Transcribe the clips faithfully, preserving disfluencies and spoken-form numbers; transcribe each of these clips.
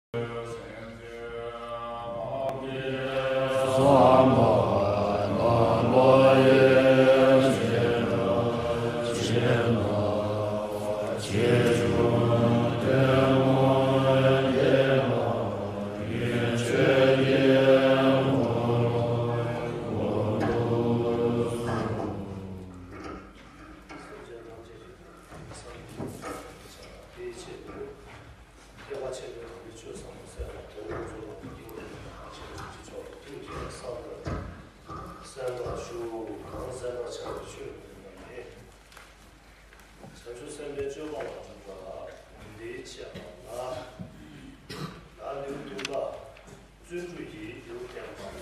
སེམས་ཅན་ཐམས་ཅད་ཀྱི་སེམས་ཀྱི་བྱ་བ་དེའི་ཆེད་དུ། ཐེག་པ་ཆེན་པོའི་གོ་འཕང་ཆོས་ཟབ་མོ་གསལ་བ་དོན་ཀུན་རྫོགས་པ་སྟེ། སྐྱེས་བུ་དམ་པ་ཐམས་ཅད་ཀྱི་ཕྱོགས་སུ་ཐུགས་རྗེས་གསལ་བར་གསན་པར་ཞུ། གང་གསན་པར་བྱ་བའི་ཆོས་འདི་ནི། བྱང་ཆུབ་སེམས་དཔའི་སྤྱོད་པ་ལ་འཇུག་པ་འདིའི་ཆེད་ལ། ལེའུ་བདུན་པ། བརྩོན་འགྲུས་ཀྱི་ལེའུ་བསྟན་པ་ལ།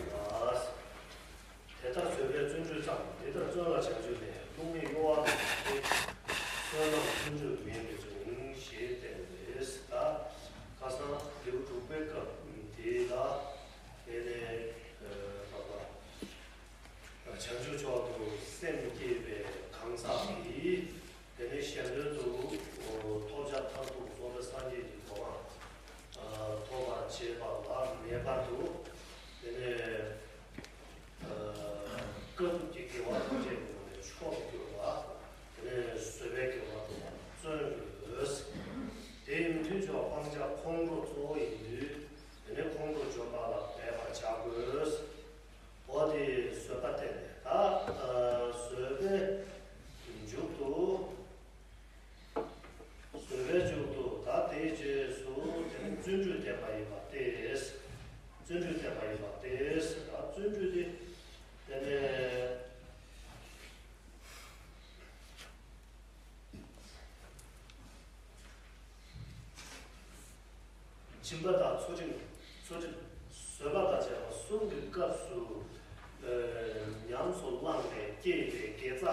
དེ་ལྟར་བཟོད་པས་བརྩོན་འགྲུས་བརྩམས། འདི་ལྟར་བརྩོན་ལ་བྱང་ཆུབ་ནས། བསླུ་མེད་གཡོ་བ་མེད་པ་སྟེ། བསོད་ནམས་བརྩོན་འགྲུས་མེད་པའི་འབྱུང་ཞེས་བསྟན་ཏེ། ད་ཁ་སང་ལེའུ་དྲུག་པའི་སྐབས་དེ་ལ། དེ་ནས་ཨ་བྱང་ཆུབ་མཆོག་ཏུ་སེམས་བསྐྱེད་པའི་གང་ཟག་གིས། དེ་ནས་གཞན་དོན་དུ་ཐོབ་བྱ་མཐར་ཐུག་རྫོགས་པའི་སངས་རྒྱས་ཀྱི་གོ་འཕང་ཐོབ་པར་བྱེད་པ་ལ་ངེས་པར་དུ། དེ་ནས་སྐབས་ཀྱི་དགེ་བ་ཐམས་ཅད་ཀྱི་ངོ་ནས་མཆོག་ཏུ་གྱུར་པ། དེ་ནས་བཟོད་པའི་དགེ་བ་དང་བརྩོན་འགྲུས། དེ་ཡི་མཐུན་ཕྱོགས་སྤང་བྱ་ཁོང་ཁྲོ་གཙོ་བོ་ཡིན་དུས། དེ་ནས་ཁོང་ཁྲོ་འཇོམས་པ་ལ་འབད་པར་བྱ་དགོས། འོ་དེ་བཟོད་པ་བསྟན་ནས། ད་བཟོད་པའི་མཇུག་ཏུ། བཟོད་པའི་མཇུག་ཏུ་ད་དེའི་རྗེས་སུ་དེ་ནི་བརྩོན་འགྲུས་བསྟན་པ་ཡིན་པ་སྟེ། བརྩོན་འགྲུས་བསྟན་པ་ཡིན་པ་སྟེ། ད་བརྩོན་འགྲུས་དེ་དེ་ནས་སྦྱིན་པ་དང་ཚུལ་ཁྲིམས། ཚུལ་ཁྲིམས་བཟོད་པ་དང་བཅས་པ་གསུམ་གྱི་སྐབས་སུ་ཉམས་སུ་བླངས་ནས་སྐྱེས་པའི་དགེ་རྩ།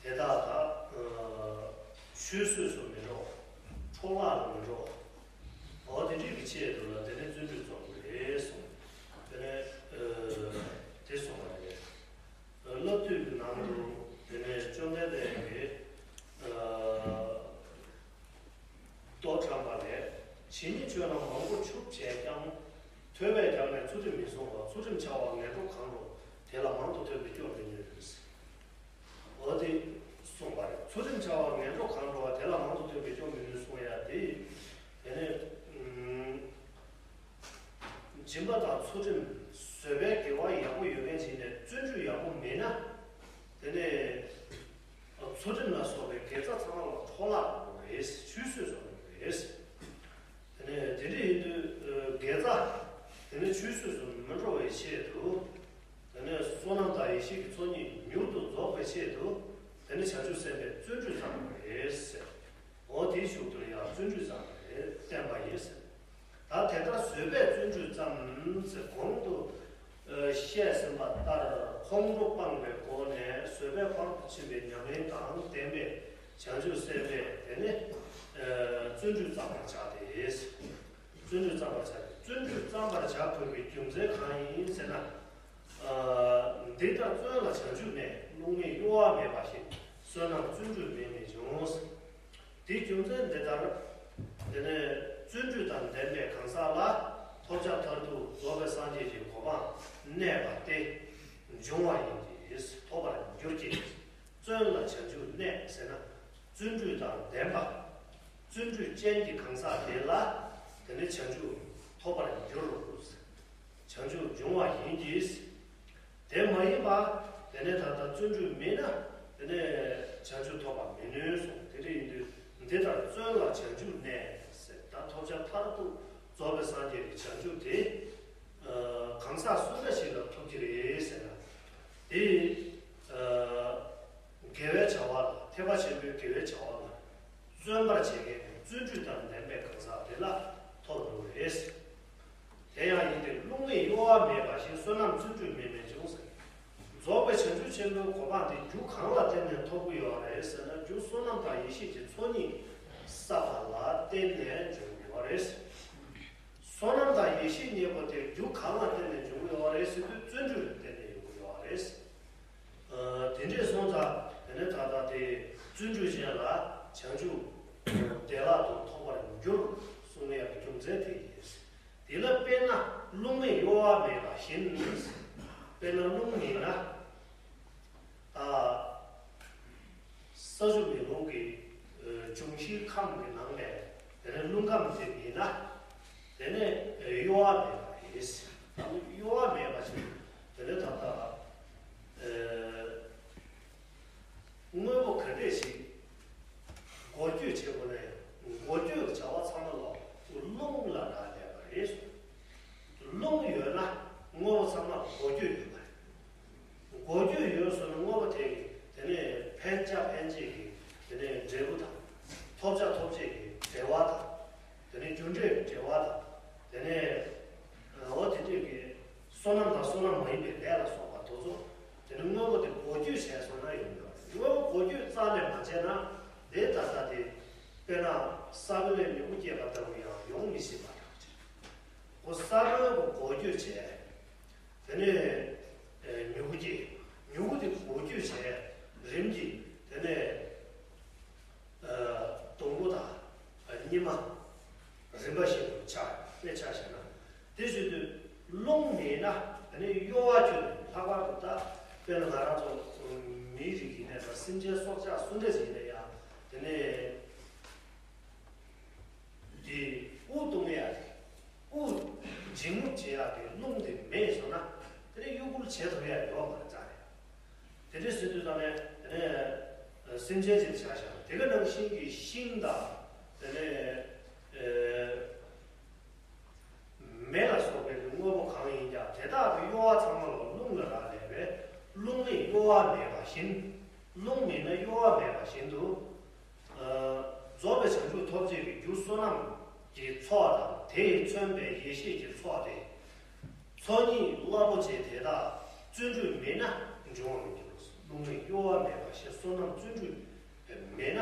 དེ་དག་ད་ཆུད་ཟོས་སུ་མི་འགྲོ། འཕྲོ་བརླག་ཏུ་མི་འགྲོ། འོ་དེ་འདྲའི་གི་ཆེད་དུ་ལ་དེ་ནས་བརྩོན་འགྲུས་རྩོམ་དགོས་རེད་གསུངས། དེ་ནས་དེ་གསུངས་པ་རེད། བསླབ་བཏུས་ཀྱི་ནང་དུ་དེ་ནས་བཅོམ་ལྡན་འདས་ཀྱིས། མདོ་དྲངས་པ་ལས། ཇི་སྙེད་ཆོས་རྣམས་མང་པོ་ཕྱུག་བྱས་ཀྱང་། ཐོས་པས་ཀྱང་ནི་ཚུལ་ཁྲིམས་མི་སྲུང་བ། ཚུལ་ཁྲིམས་འཆལ་བ་ངན་འགྲོ་གང་འགྲོ། དེ་ལ་མང་དུ་ཐོས་པས་སྐྱོན་མི་ནུས། འོ་དེ་གསུངས་པ་རེད། ཚུལ་ཁྲིམས་འཆལ་བ་ངན་འགྲོ་གང་འགྲོ་བ། དེ་ལ་མང་དུ་ཐོས་པས་སྐྱོན་མི་ནུས་གསུང་ཡ་དེ། དེ་ནས་སྦྱིན་པ་དང་ཚུལ་ཁྲིམས་བཟོད་པའི་དགེ་བ་ཡག་པོ་ཡོད་མཁན་ཞིག་ནས་བརྩོན་འགྲུས་ཡག་པོ་མེད་ན། དེ་ནས་ཚུལ་ཁྲིམས་ལ་སོགས་པའི་དགེ་རྩ་ཚང་མ་ལ་འཕྲོ་བརླག་འགྲོ་གི་རེད། ཆུད་ཟོས་སུ་འགྲོ་གི་རེད། དེ་ནས་དེ་འདྲ་ཡིན་དུས་དགེ་རྩ་དེ་ནས་ཆུད་ཟོས་སུ་མི་འགྲོ་བའི་ཆེད་དུ། དེ་ནས་བསོད་ནམས་དང་ཡེ་ཤེས་ཀྱི་ཚོགས་གཉིས་མྱུར་དུ་རྫོགས་པའི་ཆེད་དུ། དེ་ནས་བྱང་ཆུབ་སེམས་དཔས་བརྩོན་འགྲུས་བརྩམས་པ་རེད་ཟེར། འོ་དེའི་མཇུག་ཏུ་ཡང་བརྩོན་འགྲུས་བརྩམས་པ་རེད། བསྟན་པ་ཡིན་ཟེར། ད་དེ་ལྟར་བཟོད་པས་བརྩོན་འགྲུས་བརྩམས་ཟེར་གོང་དུ་བཤད་ཟིན་པ་ལྟར་ཁོང་ཁྲོ་སྤངས་པའི་སྒོ་ནས་བཟོད་པའི་ཁོང་དུ་ཕྱིན་པའི་ཉམས་ལེན་དང་ལྡན་པའི་བྱང་ཆུབ་སེམས་དཔས་དེ་ནི་བརྩོན་འགྲུས་བརྩམ་པར་བྱ་སྟེ། བརྩོན་འགྲུས་བརྩམ་པར་བྱ་སྟེ། བརྩོན་འགྲུས་བརྩམ་པར་བྱ་དགོས་པའི་རྒྱུ་མཚན་གང་ཡིན་ཟེར་ན། འདི་ལྟར་བརྩོན་ལ་བྱང་ཆུབ་ནས། བསླུ་མེད་གཡོ་བ་མེད་པ་ཞིག་བསོད་ནམས་བརྩོན་འགྲུས་མེད་ནས་འབྱུང་། དེའི་རྒྱུ་མཚན་འདི་ལྟར། དེ་ནས་བརྩོན་འགྲུས་དང་ལྡན་པའི་གང་ཟག་ལ་ཐོབ་བྱ་མཐར་ཐུག་རྫོགས་པའི་སངས་རྒྱས་ཀྱི་གོ་འཕང་གནས་པ་སྟེ། འབྱུང་བ་ཡིན་གྱི། ཐོབ་པར་འགྱུར་གྱི། བརྩོན་ལ་བྱང་ཆུབ་གནས་ཟེར་ན། བརྩོན་འགྲུས་དང་ལྡན་པ། བརྩོན་འགྲུས་ཅན་གྱི་གང་ཟག་དེ་ལ། དེ་ནི་བྱང་ཆུབ་ཐོབ་པར་འགྱུར་རོ། བྱང་ཆུབ་འབྱུང་བ་ཡིན་གྱི། དེ་མ་ཡིན་པ། དེ་ནས་ད་ལྟ་བརྩོན་འགྲུས་མེད་ན། དེ་ནས་བྱང་ཆུབ་ཐོབ་པ་མི་ནུས་གསུངས། དེ་འདྲ་ཡིན་དུས་འདི་ལྟར་བརྩོན་ལ་བྱང་ཆུབ་གནས་ཟེར། ད་ཐོབ་བྱ་མཐར་ཐུག་རྫོགས་པའི་སངས་རྒྱས་ཀྱི་བྱང་ཆུབ་དེ། གང་ཟག་སུ་འདྲ་ཞིག་ལ་ཐོབ་ཀྱི་རེད་ཟེར་ན། དེ། དགེ་བའི་བྱ་བ་ལ། ཐེག་པ་ཆེན་པོའི་དགེ་བའི་བྱ་བ་ལ་བརྩོན་པར་བྱེད་མཁན་གྱི་བརྩོན་འགྲུས་དང་ལྡན་པའི་གང་ཟག་དེ་ལ་ཐོབ་འགྲོ་གི་རེད། དེ་ཡང་ཡིན་ཏེ། བསླུ་མེད་གཡོ་བ་མེད་པ་ཞིག་བསོད་ནམས་བརྩོན་འགྲུས་མེད་ནས་འབྱུང་ཟེར། རྫོགས་པའི་བྱང་ཆུབ་ཆེན་པོའི་གོ་འཕང་དེ་རྒྱུ་གང་ལ་བརྟེན་ནས་ཐོབ་ཀྱི་ཡོད་རེད་ཟེར་ན། རྒྱུ་བསོད་ནམས་དང་ཡེ་ཤེས་ཀྱི་ཚོགས་གཉིས་བསགས་པ་ལ་བརྟེན་ནས་འབྱུང་གི་ཡོད་རེད། བསོད་ནམས་དང་ཡེ་ཤེས་གཉིས་པོ་དེ་རྒྱུ་གང་ལ་བརྟེན་ནས་འབྱུང་གི་ཡོད་རེད་ཟེར་དུས། བརྩོན་འགྲུས་ལ་བརྟེན་ནས་ཡོང་གི་ཡོད་རེད། དེ་འདྲས་སོང་ཙང་དེ་ནས་ད་ལྟ་དེ་བརྩོན་འགྲུས་ཅན་ལ་བྱང་ཆུབ་བདེ་བླག་ཏུ་ཐོབ་པར་འགྱུར་གསུངས་ཡག་གི་རྒྱུ་མཚན་དེ་ཡིན། བ་མེད་པ་བཞིན། དཔེར་ན་རླུང་ཡིན་ན། ད་ས་ཆུ་མེ་རླུང་གི་ཨ་འབྱུང་བཞིའི་ཁམས་ཀྱི་ནང་ནས་དེ་ནས་རླུང་ཁམས་དེ་ཡིན་ན། དེ་ནས་གཡོ་བ་མེད་པ་རེད། ད་གཡོ་བ་མེད་པ་ཞིག་དེ་ནས་ད་ལྟ་ཨ། དངོས་པོ་ག་འདྲས་ཤིག་འགོག་བཅོས་བྱེད་དགོས་ན་ཡང་འགོག་བཅོས་ཀྱི་བྱ་བ་ཚང་མ་ལ་རླུང་ལ་རག་ལས་པ་རེད། རླུང་ཡོད་ན་དངོས་པོ་ཚང་མ་འགོག་བཅོས་ཡོད་པ་རེད། འགོག་བཅོས་ཡོད་སོང་ན་དངོས་པོ་དེ་གི་དེ་ནས་འཕེན་བྱ་འཕེན་བྱེད་ཀྱི་དེ་ནས་འབྲས་བུ་དང་། ཐོབ་བྱ་ཐོབ་བྱེད་ཀྱི་འབྲེལ་བ་དང་། དེ་ནས་རྒྱུ་འབྲས་ཀྱི་འབྲེལ་བ་དང་། དེ་ནས་འོ་དེ་འདྲས་ཀྱི་བསོད་ནམས་དང་བསོད་ནམས་མ་ཡིན་པའི་ལས་ལ་སོགས་པ་དེ་ཚོ། དེ་ནས་དངོས་པོ་དེ་འགོག་བཅོས་བྱས་སོང་ན་ཡོང་གི་རེད། དངོས་པོ་འགོག་བཅོས་རྩ་ནས་མ་བྱས་ན་དེ་ད་ལྟ་དེ། དཔེར་ན་ས་བོན་ལས་མྱུ་གུ་སྐྱེས་པ་ལྟ་བུ་ཡང་ཡོང་མི་སྲིད་པ་འདྲ་བོ་ཅིག་འོ་ས་བོན་གྱི་འགོག་བཅོས་བྱས། དེ་ནས་ཨེ་མྱུ་གུ་སྐྱེས། མྱུ་གུ་དེ་འགོག་བཅོས་བྱས། རིམ་གྱིས་དེ་ནས་ཨ་སྡོང་པོ་དང་ཨ་སྙེ་མ་རིམ་པ་བཞིན་དུ་ཆགས། དཔེ་ཆ་བཞག་ན། དེ་བཞིན་དུ་རླུང་མེད་ན་དེ་ནས་གཡོ་བ་ཁྱོན་ནས་ལྷག་པར་དུ་ད་དཔེར་ན་ང་རང་ཚོ་མིའི་རིགས་ཡིན་ནའི་དང་སེམས་ཅན་སྲོག་ཆགས་སུ་འདྲ་ཞིག་ཡིན་ན་ཡང་དེ་ནས། དེ་དབུགས་གཏོང་ཡག་གི་དབུགས་འབྱིན་རྔུབ་བྱེད་ཡག་གི་རླུང་དེ་མེད་སོང་ན་དེ་ནས་གཡོ་འགུལ་བྱེད་ཐུབ་ཡག་ཡོད་མ་རེད་ཙང་རེད། དེ་འདྲ་ཟེར་དུས་ཙང་ནས་དེ་ནས་སེམས་ཅན་ཅིག་ཆ་བཞག་དེ་ག་ནང་བཞིན་གྱི་ཤིང་དང་དེ་ནས་མེ་ལ་སོགས་པའི་དངོས་པོ་གང་ཡིན་ཀྱང་དེ་དག་གི་གཡོ་བ་ཚང་མ་ལ་རླུང་ལ་རག་ལས་པས་རླུང་ལས་གཡོ་བ་མེད་པ་བཞིན། རླུང་མེད་ན་གཡོ་བ་མེད་པ་བཞིན་དུ། རྫོགས་པའི་བྱང་ཆུབ་ཐོབ་བྱེད་ཀྱི་རྒྱུ་བསོད་ནམས་ཀྱི་ཚོགས་དང་དེས་མཚོན་པའི་ཡེ་ཤེས་ཀྱི་ཚོགས་ཏེ། ཚོགས་གཉིས་རླབས་པོ་ཆེ་དེ་དག་བརྩོན་འགྲུས་མེད་ན་འབྱུང་བར་མི་འགྱུར། རླུང་ལས་གཡོ་བ་མེད་པ་ཞེས་བསོད་ནམས་བརྩོན་འགྲུས་མེད་ན་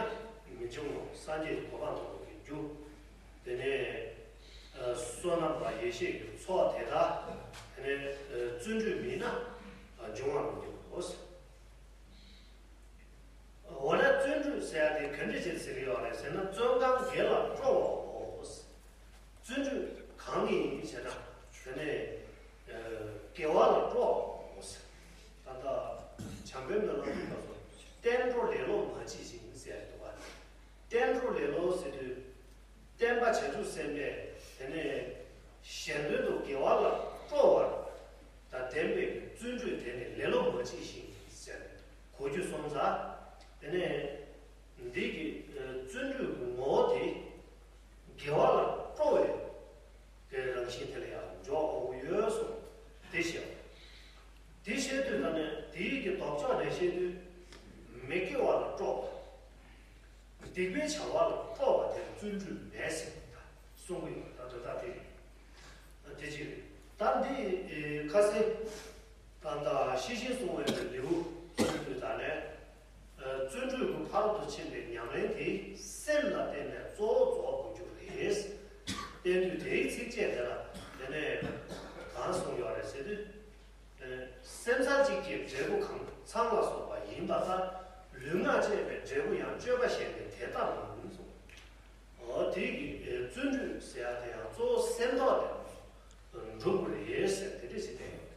མི་འབྱུང་ངོ་། སངས་རྒྱས་ཀྱི་གོ་འཕང་ཐོབ་པའི་རྒྱུ། དེ་ནས་བསོད་ནམས་དང་ཡེ་ཤེས་ཀྱི་ཚོགས་དེ་དག་དེ་ནས་བརྩོན་འགྲུས་མེད་ན་འབྱུང་བར་མི་འགྱུར་རོ། འོ་ན་བརྩོན་འགྲུས་ཟེར་ཡ་དེ་ག་འདྲ་ཅིག་ཟེར་གྱི་ཡོད་རེད་ཟེར་ན་བརྩོན་གང་དགེ་ལ་སྤྲོ་བའོ། བརྩོན་འགྲུས་གང་ཡིན་ཟེར་ན་དེ་ནས་དགེ་བ་ལ་སྤྲོ་བའོ། ད་ལྟ་བྱམས་པའི་སྨོན་ལམ་གྱི་སྐབས་སུ་བསྟན་འགྲོ་ལེ་ལོ་མ་མཆིས་ཤིང་ཟེར་འདུག་པ། བསྟན་འགྲོ་ལེ་ལོ་ཟེར་དུས། བསྟན་པ་བྱང་ཆུབ་སེམས་དཔས་དེ་ནས་གཞན་དོན་དུ་དགེ་བ་ལ་སྤྲོ་བ་དང་ལྡན་པའི་བརྩོན་འགྲུས་དེ་ནི་ལེ་ལོ་མ་མཆིས་ཤིང་ཟེར་གོ་རྒྱུ་སོང་ཙང་། དེ་ནས་འདི་གི་བརྩོན་འགྲུས་ཀྱི་ངོ་བོ་དེ་དགེ་བ་ལ་སྤྲོ་བའི་རང་བཞིན་དེ་ལ་ཡང་འཇོག་འོས་ཡོད་གསུངས་དེ་བཤད། དེ་བཤད་དུས་ད་ནི་དེའི་གི་ལྡོག་ཕྱོགས་ནས་བཤད་དུས་མི་དགེ་བ་ལ་སྤྲོ་བ། སྡིག་པའི་བྱ་བ་ལ་སྤྲོ་བ་དེར་བརྩོན་འགྲུས་མེད་ཟེར་གསུང་གི་ཡོད། ད་དོན་དག་དེ་དེ་གཅིག་རེད། ད་འདི་ཁ་སེ་ད་ད་ཤེས་བཞིན་སྲུང་བའི་ལེའུ་གསུང་དུས་ད་ནས་བརྩོན་འགྲུས་ཀྱི་ཕ་རོལ་ཏུ་ཕྱིན་པའི་ཉམས་ལེན་དེ་སེམས་ལ་བརྟེན་ནས་གཙོ་བོ་རྫོགས་དགོས་རྒྱུ་རེད། བསྟན་དུས་དེའི་ཚིགས་བཅད་དེ་ལ་དེ་ནས་གང་གསུངས་ཡོད་རེད་ཟེར་དུས། སེམས་ཙམ་གཅིག་གི་འབྲས་བུ་གང་ཚང་ལ་སོགས་པ་ཡིན་པ་ལྟར་ལུས་ངག་བཅས་པའི་འབྲས་བུ་ཡང་སྤྱོད་པ་གཞན་པའི་དེ་ལྟ་མིན་གསུངས། འོ་དེ་གི་བརྩོན་འགྲུས་ཟེར་ཡ་དེ་ཡང་གཙོ་བོ་སེམས་ཐོག་ནས་འགྲུབ་དགོས་རེད་ཟེར་དེ་འདྲ་ཞིག་བསྟན་ཡོད།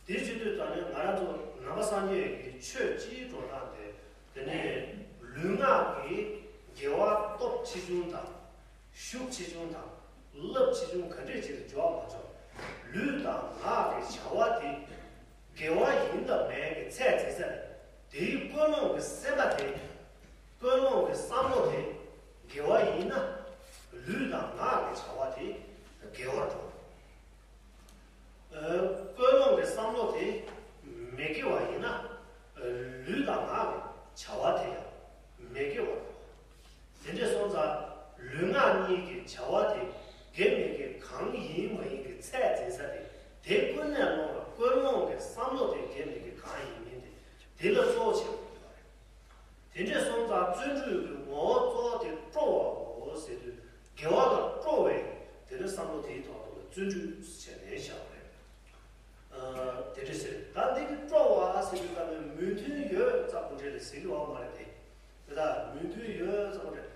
དེ་བྱེད་དུས་ད་ནི་ང་རང་ཚོ་ནང་པ་སངས་རྒྱས་ཀྱི་ཆོས་སྤྱིའི་འགྲོ་སྟངས་དེ་དེ་ནས་ལུས་ངག་གི་དགེ་བ་སྟོབས་ཆེ་ཆུང་དང་། ཤུགས་ཆེ་ཆུང་དང་། རླབས་ཆེ་ཆུང་ག་འདྲས་ཅིག་ལ་འཇོག་མ་འཇོག་ལུས་དང་ངག་གི་བྱ་བ་དེ་དགེ་བ་ཡིན་དང་མིན་གྱི་ཚད་འཛིན་ས་རེད། དེའི་ཀུན་སློང་གི་སེམས་པ་དེ། ཀུན་སློང་གི་བསམ་བློ་དེ་དགེ་བ་ཡིན་ན་ལུས་དང་ངག་གི་བྱ་བ་དེ་དགེ་བར་འགྲོ། ཀུན་སློང་གི་བསམ་བློ་དེ་མི་དགེ་བ་ཡིན་ན་ལུས་དང་ངག་གི་བྱ་བ་དེ་ཡང་མི་དགེ་བར་འགྲོ། དེ་འདྲ་སོང་ཙང་ལུས་ངག་གཉིས་ཀྱི་བྱ་བ་དེ་དགེ་མི་དགེ་གང་ཡིན་མ་ཡིན་གྱི་ཚད་འཛིན་ས་དེ་དེ་ཀུན་ནས་བསླངས་པ་ཀུན་སློང་གི་བསམ་བློ་དེ་དགེ་མི་དགེ་གང་ཡིན་མིན་དེ་དེ་ལ་གཙོ་བོ་བྱེད་དགོས་པ་རེད། དེ་འདྲ་སོང་ཙང་བརྩོན་འགྲུས་ཀྱི་ངོ་བོ་གཙོ་བོ་དེ་སྤྲོ་བའོ་ཟེར་དུས་དགེ་བ་ལ་སྤྲོ་བའི་དེ་ནི་བསམ་བློ་དེའི་ཐོག་ཏུ་བརྩོན་འགྲུས་བྱས་ནས་བཞག་པ་རེད། དེ་འདྲ་ཟེར། ད་འདི་གི་སྤྲོ་བ་ཟེར་དུས་ད་ནི་མོས་མཐུན་ཡོད་ཙམ་པོ་འདྲ་ལ་ཟེར་གི་ཡོད་མ་རེད་དེ། དེ་དག་མོས་མཐུན་ཡོད་ཙམ་པོ་འདྲ།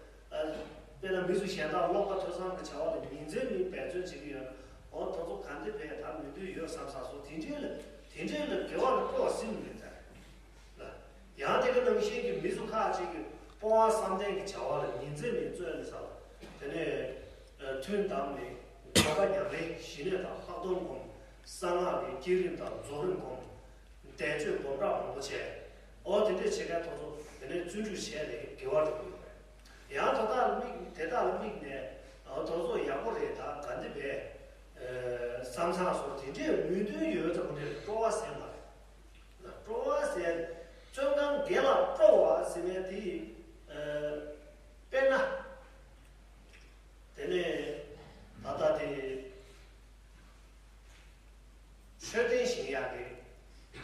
དཔེར་ན་མི་ཚོ་གཞན་དག་ཀློག་པ་ཐོས་བསམ་གྱི་བྱ་བ་ལ་ཉིན་མཚན་མིན་འབད་བརྩོན་བྱེད་ཀྱི་ཡོད་ན། འོ་དེ་ཚོ་ག་འདི་བས་ད་མི་འདོད་ཡོད་བསམ་ས་སོ་དེ་འདྲའི་ལ་དེ་འདྲའི་ལ་དགེ་བ་ལ་སྤྲོ་བ་སེམས་མེད་ཚར་ལ། ཡང་དེ་ག་ནང་བཞིན་གྱི་མི་སུ་ཁག་ཅིག་གིས་སྤོང་བ་བསམ་གཏན་གྱི་བྱ་བ་ལ་ཉིན་མཚན་མེད་བརྩོན་ནས་བསགས་པ། དེ་ནས་ཐུན་དམ་ནས་བག་ཉམས་ལེན་ཞི་གནས་དང་ལྷག་མཐོང་སྒོམ། གསང་སྔགས་ཀྱི་བསྐྱེད་རིམ་དང་རྫོགས་རིམ་སྒོམ། བཟླས་བརྗོད་སྒོམ་རབ་མང་པོ་བྱས། འོ་དེ་འདྲས་བྱེད་མཁན་དེ་ཚོ་དེ་ནས་བརྩོན་འགྲུས་བྱས་ནས་དགེ་བ་སྒྲུབ་ཀྱི་ཡོད་རེད། ཡང་དེ་དག་ལ་དམིགས་དེ་དག་ལ་དམིགས་ནས་འོ་དེ་ཚོ་ཡག་པོ་རེད་ད་ག་འདི་བས་བསམ་བསམ་སོགས་དེ་འདྲས་མོས་མཐུན་ཡོད་ཙམ་དེ་སྤྲོ་བ་ཟེར་མ་རེད། སྤྲོ་བ་ཟེར་བཙོན་ཁང་བརྒྱད་ལ་སྤྲོ་བ་ཟེར་བའི་དེ་དཔེར་ན། དེ་ནས་ད་ལྟ་དེ་མཆོད་རྟེན་བཞེངས་ཡག་གི་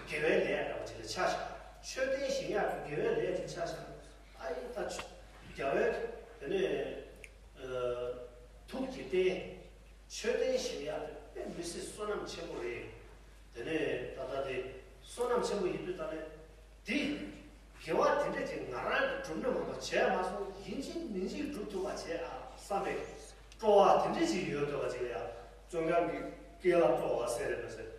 དགེ་བའི་ལས་འདྲ་བ་ཅིག་ལ་ཆ་བཞག་མཆོད་རྟེན་བཞེངས་ཡག་གི་དགེ་བའི་ལས་ཅིག་ཆ་བཞག་ཨ་ཡི་ད་རྒྱལ་བའི་དེ་ནས་ཐུགས་ཀྱི་རྟེན་མཆོད་རྟེན་བཞེངས་ཡག་དེ་དཔེ་མི་སྲིད་བསོད་ནམས་ཆེན་པོ་རེད། དེ་ནས་ད་ལྟ་དེ་བསོད་ནམས་ཆེན་པོ་ཡིན་དུས་ད་ནས་དེ་དགེ་བ་དེ་འདྲ་ཅིག་ང་རང་གིས་སྒྲུབ་ན་མ་གཏོགས་བྱས་མ་སོང་ཡིན་གཅིག་མིན་གཅིག་སྒྲུབ་ཐུབ་པ་བྱས་ཨ་བསམ་པའི་སྤྲོ་བ་དེ་འདྲ་ཅིག་ཡོད་འདོད་པ་ཅིག་ལ་ཡང་བཙོན་ཁང་གི་སྐེད་ལ་སྤྲོ་བ་ཟེར་རེད་པ་ཟེར།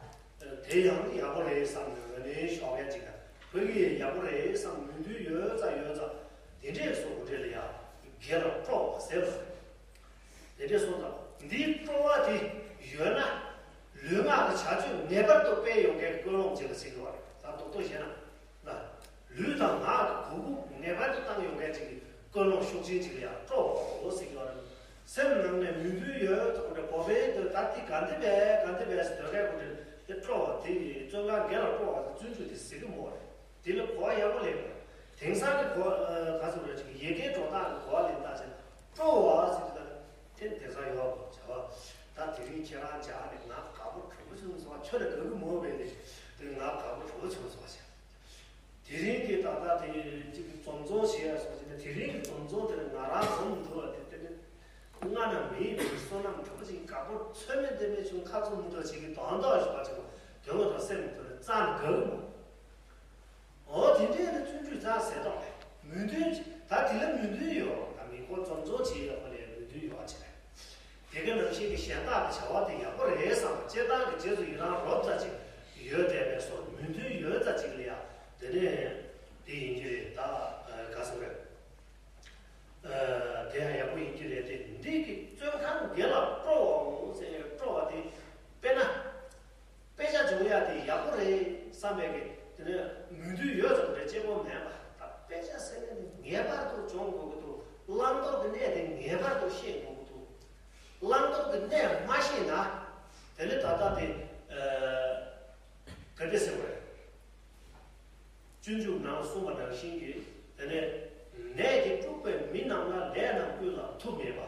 དེ་ཡང་ཡག་པོ་རེད་བསམ་ནས་ངོས་ནས་ཞོགས་ཀས་ཅིག་ལ་བོད་ཀྱི་ཡག་པོ་རེད་བསམ་མོས་མཐུན་ཡོད་ཙང་ཡོད་ཙང་དེ་འདྲས་སོ་དགུ་འདྲས་ལ་ཡང་དགེ་ལ་སྤྲོ་བ་ཟེར་བ་རེད། དེ་འདྲས་སོང་ཙང་འདིའི་སྤྲོ་བ་དེ་ཡོད་ན་ལུས་ངག་གི་བྱ་སྤྱོད་ངེས་པར་དུ་སྤེལ་ཡོང་མཁན་ཀུན་སློང་ཅིག་ལ་ཟེར་གྱི་བ་རེད། ད་རྡོག་རྡོག་བཤད་ན་ལ་ལུས་དང་ངག་གི་གོ་སྐབས་ངེས་པར་དུ་བཏང་ཡོང་མཁན་ཅིག་གི་ཀུན་སློང་ཤུགས་ཆེན་ཅིག་ལ་ཡང་སྤྲོ་བ་ཟེར་གྱི་བ་རེད། སེམས་ནང་ནས་མོས་མཐུན་ཡོད་ཐོག་ནས་བོ་པའི་དུ་ད་ལྟའི་ག་འདི་བས་ག་འདི་བས་ཟེར་དོན་རེད་གོ་འདྲ་དེ་སྤྲོ་བ་དེ་ཡིས་བཙོན་ཁང་སྒེར་ལ་སྤྲོ་བ་བརྩོན་འགྲུས་དེ་ཟེར་གྱི་མོ་རེད། དེ་ལ་གོ་བ་ཡག་པོ་ལེན་དགོས། དེང་སང་གི་གོ་ག་ཚོད་རེད་ཅིག་ཡི་གེ་སྒྲོ་བཏགས་ཀྱི་གོ་བ་ལེན་སྟངས་བྱས་ན་སྤྲོ་བ་ཟེར་གྱི་ད་དེ་དེང་སང་ཡོད་པ་བྱ་བ་ད་དེ་རིང་ཁྱེད་རང་འཇགས་ནས་ང་དགའ་པོ་གྲོགས་པོ་བྱུང་སོང་བ་ཁྱོད་ལ་དགའ་གི་མོ་བས་ནས་དེ་ང་དགའ་པོ་གྲོགས་པོ་བྱུང་སོང་བ་བྱས། དེ་རིང་གི་ད་ལྟ་དེ་གཅིག་གི་འཛོམས་འཛོམས་བྱེད་ཡ་སོགས་ཀྱི་ནི་དེ་རིང་གི་འཛོམས་འཛོམས་དེ་ནི་ང་རང་འཛོམས་མི་འདུག་ལ་དེ་དེ་ནི་སྔ་ན་མིའི་མིའི་བསོད་ནམས་གྲུབ་པ་ཅིག་དགའ་པོ་ཚོད་མེད་འདི་མེད་བྱུང་ཁ་ཚུམ་མི་འདུག་ཅིག་གི་དོན་དག་ཞུ་བ་ཅིག་དོན་དག་དང་སེམས་དོན་རྩ་ནས་དགའ་གི་མོ། འོ་དེ་འདྲའི་ནི་བརྩོན་འགྲུས་རྩ་ཟེར་དོགས་ལས་མོས་མཐུན་ད་དེ་ལ་མོས་མཐུན་ཡོད་ད་མི་ཁོ་འཛོམས་འཛོམས་བྱེད་ཡ་ཁོ་ལས་མོས་མཐུན་ཡོད་བ་ཅིག་རེད། དེ་ག་ནང་བཞིན་གྱི་གཞན་དག་གི་བྱ་བ་དེ་ཡག་པོ་རེད་བསམ་པ་སྤྱིར་བཏང་གི་རྗེས་སུ་ཡི་རང་རོབ་ཙམ་ཅིག་ཡོད་བསྡད་པའི་སོགས་མོས་མཐུན་ཡོད་ཙམ་ཅིག་ལ་ཡང་དེ་ནས་དེ་ཡིན་གྱི་རེད་ད་ག་ཟེར་རེད། དེ་ཡང་ཡག་པོ་ཡིན་གྱི་རེད་དེ་འདི་གི་བཙོན་ཁང་འདི་ལ་སྤྲོ་བའོ་ཟེར་སྤྲོ་བ་དེ་དཔེར་ན། དཔེ་ཆ་སྦྱོང་ཡག་དེ་ཡག་པོ་རེད་བསམ་པའི་གི་དེ་ནས་མོས་མཐུན་ཡོད་ཙམ་རེད་གཅེས་པོ་མེད་པ་ད་དཔེ་ཆ་ཟེར་ནས་ནི་ངེས་པར་དུ་སྦྱོང་དགོས་ཀྱི་འདུག་བླང་དོར་གྱི་གནས་དེ་ངེས་པར་དུ་ཤེས་དགོས་ཀྱི་འདུག་བླང་དོར་གྱི་གནས་མ་ཤེས་ན་དེ་ནི་ད་ལྟ་དེ་ག་འདྲ་ཟེར་བ་རེད། སྤྱོད་འཇུག་ནང་གསུངས་པ་ནང་བཞིན་གྱི་དེ་ནས་ནད་ཀྱིས་དཀྲུགས་པའི་མི་རྣམས་ལ་ལས་རྣམས་ཀུན་ལ་མཐུ་མེད་པ།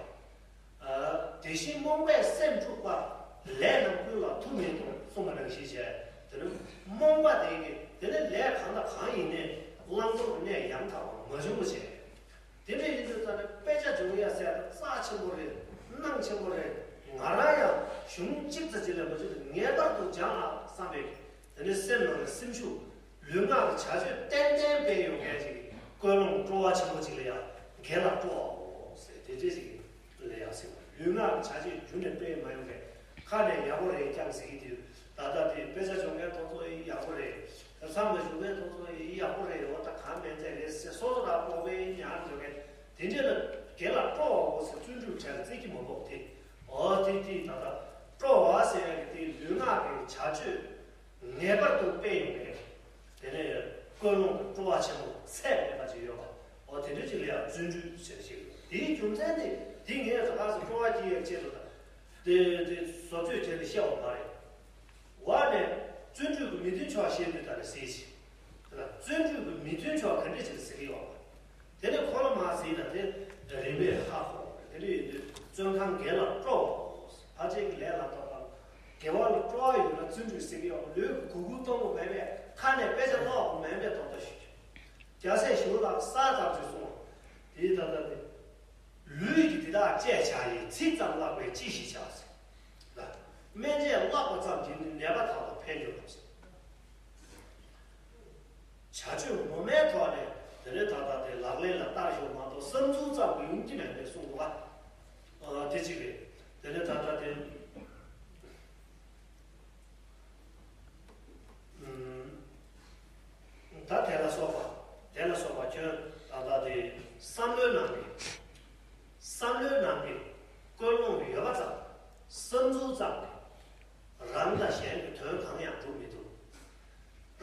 དེ་བཞིན་རྨོངས་པས་སེམས་དཀྲུགས་པ་ལས་རྣམས་ཀུན་ལ་མཐུ་མེད་དོ་གསུངས་པ་ནང་བཞིན་བྱས་དེ་ནི་རྨོངས་པ་དེ་གི་དེ་ནི་ལས་གང་དང་གང་ཡིན་ནས་བླང་དོར་གནས་ཡང་དག་པ་མ་བྱུང་བ་བྱས། དེ་འདྲ་ཡིན་དུས་ཙང་ནས་དཔེ་ཆ་སྦྱོང་ཡ་ཟེར་ཡ་རྩ་ཆེན་པོ་རེད། གནང་ཆེན་པོ་རེད། ང་རང་ཡང་གཞུང་གཅིག་ཙམ་ཅིག་ལས་མ་བྱུང་དུས་ངེས་པར་དུ་སྦྱང་ཨ་བསམ་པའི་དེ་ནས་སེམས་ནང་ལ་སེམས་ཤུགས་ལུས་ངག་གི་བྱ་སྤྱོད་ཏན་ཏན་སྤེལ་ཡོང་མཁན་ཅིག་ཀུན་སློང་སྤྲོ་བ་ཆེན་པོ་ཅིག་ལ་ཡང་དགེ་ལ་སྤྲོ་བའོ་ཟེར་དེ་འདྲས་ཅིག་ལ་ཡང་ཟེར་བ་ལུས་ངག་གི་བྱ་སྤྱོད་རྒྱུན་ནས་སྤེལ་མ་ཡོང་མཁན་ཁ་ནས་ཡག་པོ་རེད་ཀྱང་ཟེར་གྱི་དུས་ད་ལྟ་དེ་དཔེ་ཆ་སྦྱོང་མཁན་ཐོག་ཚོ་ཡག་པོ་རེད། མཚམས་ལ་བཞུགས་པའི་ཐོག་ཚོ་ཡག་པོ་རེད་འོ་ད་གང་མེད་ཚད་རེད་ཟེར་སོ་སོ་ར་སྤོབས་པའི་ཉར་འགྲོ་མཁན་དེ་འདྲས་ལ་དགེ་ལ་སྤྲོ་བའོ་ཟེར་བརྩོན་འགྲུས་བྱས་ལ་བརྩི་གི་མ་འབོག་དེ་འོ་དེ་དེ་ད་ལྟ་སྤྲོ་བ་ཟེར་ཡག་གི་དེ་ལུས་ངག་གི་བྱ་སྤྱོད་ངེས་པར་དུ་སྤེལ་ཡོང་མཁན་དེ་ནས་ཀུན་སློང་གི་སྤྲོ་བ་ཆེན་པོ་ཚད་མེད་པ་ཅིག་ཡོད་པ་འོ་དེ་འདྲས་ཅིག་ལ་ཡང་བརྩོན་འགྲུས་ཟེར་ཞིག་དེའི་རྒྱུ་མཚན་དེ་དེ་ངས་ད་ག་ཟེ་སྤྲོ་བ་སྐྱེ་ཡག་ཆེད་དུ་དང་དེ་དེ་བཟོ་བཅོས་བྱས་ནས་བཤད་པ་མ་རེད། བ་ནས་བརྩོན་འགྲུས་ཀྱི་མི་མཐུན་ཕྱོགས་ཤེས་དུས་ད་ནས་ཟེར་ཞིང་། དེ་ལ་བརྩོན་འགྲུས་ཀྱི་མི་མཐུན་ཕྱོགས་ག་འདྲས་ཅིག་ཟེར་གྱི་ཡོད་པ། དེ་ནས་ཁོ་ལ་མ་ཟེར་ན་དེ་རིམ་པས་ཧ་གོ་དེ་འདྲ་ཡིན་དུས་བཙོན་ཁང་འགས་ལ་སྤྲོ་བ་ཕར་ཅིག་གི་ལས་ལ་ཐོབ་པ། དགེ་བ་ལ་སྤྲོ་བ་ཡོད་ན་བརྩོན་འགྲུས་ཟེར་གྱི་ཡོད་པ་ལུས་ཀྱི་གུ་གུ་གཏོང་དགོས་མེད་པས་ཁ་ནས་དཔེ་ཆ་ཀློག་དགོས་མེད་པས་དོགས་ད་ཞུ་རྒྱུ། རྒྱལ་སྲས་ཞུ་ལགས་ས་ཙམ་ཞིག་གསུངས་པ། དེའི་ད་ལྟ་དེ། ལུས་ཀྱི་འདི་དག་བཅད་བྱ་ཡི་ཚིག་ཙམ་བཀླགས་པས་ཅི་ཞིག་བྱ་ཟེར། ལ། སྨན་དཔྱད་བཀླགས་པ་ཙམ་གྱིས་ནི་ནད་པ་དག་ལ་ཕན་གྱི་རེད་ཟེར། བྱ་སྤྱོད་ངོ་མའི་ཐོག་ནས་དེ་ནས་ད་ལྟ་དེ་ལག་ལེན་ལ་བསྟར་ཞོག་མ་གཏོགས་བསམ་ཚུལ་ཙམ་གྱིས་ཡོང་གི་མེད་པའི་གསུང་གོ་བ། དེ་གཅིག་རེད། དེ་ནས་ད་ལྟ་དེ། བསམ་བློའི་ནང་གི་ཀུན་སློང་ཡོད་པ་ཙམ། བསམ་ཚུལ་ཙམ་གྱིས་རང་དང་གཞན་གྱི་དོན་གང་ཡང་སྒྲུབ་མི་ཐུབ།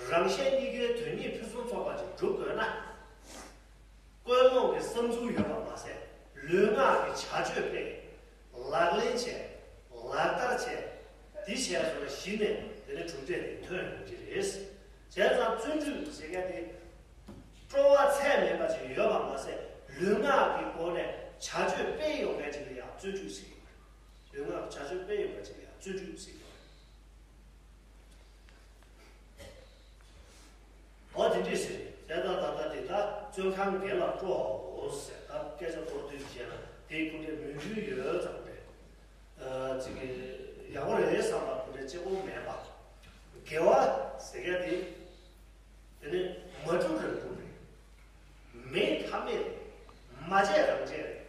རང་གཞན་གཉིས་ཀའི་དོན་གཉིས་ཕུན་སུམ་ཚོགས་པ་ཅིག་སྒྲུབ་དགོས་ན། ཀུན་སློང་གི་བསམ་ཚུལ་ཡོད་པ་མ་ཟད། ལུས་ངག་གི་བྱ་སྤྱོད་སྤེལ། ལག་ལེན་བྱས། ལག་བསྟར་བྱས། འདི་བྱས་སོང་ན་གཞི་ནས་དེ་ནི་གྲུབ་འབྲས་དེ་ཐོན་ཡོང་གི་རེད། བྱས་ཙང་བརྩོན་འགྲུས་ཟེར་མཁན་དེ། སྤྲོ་བ་ཚད་མེད་པ་ཅིག་ཡོད་པ་མ་ཟད། ལུས་ངག་གི་སྒོ་ནས་བྱ་སྤྱོད་སྤེལ་ཡོང་མཁན་ཅིག་ལ་ཡང་བརྩོན་འགྲུས་ཟེར་གྱི་ཡོད་རེད། ལུས་ངག་བྱ་སྤྱོད་སྤེལ་ཡོང་མཁན་ཅིག་ལ་ཡང་བརྩོན་འགྲུས་ཟེར་གྱི་ཡོད་རེད། འོ་དེ་འདྲས་ཟེར། དེ་ལྟར་ད་ལྟ་དེ་དག་བཙོན་ཁང་འགས་ལ་སྤྲོའོ་ཟེར། ད་སྐད་ཆ་མདོར་བསྡུས་བྱས་ན་དེའི་སྐུ་འདྲའི་མོས་མཐུན་ཡོད་ཙང་རེད། ཨ་ཅིག་གི་ཡག་པོ་རེད་བསམ་པ་སྐུ་འདྲའི་གཅིག་པོ་མེད་པ། དགེ་བ་ཟེར་མཁན་དེ། དེ་ནི་མ་བསྒྲུབས་རང་བསྒྲུབས་རེད། མེད་ཐབས་མེད་རེད། མ་བྱས་རང་བྱས་རེད།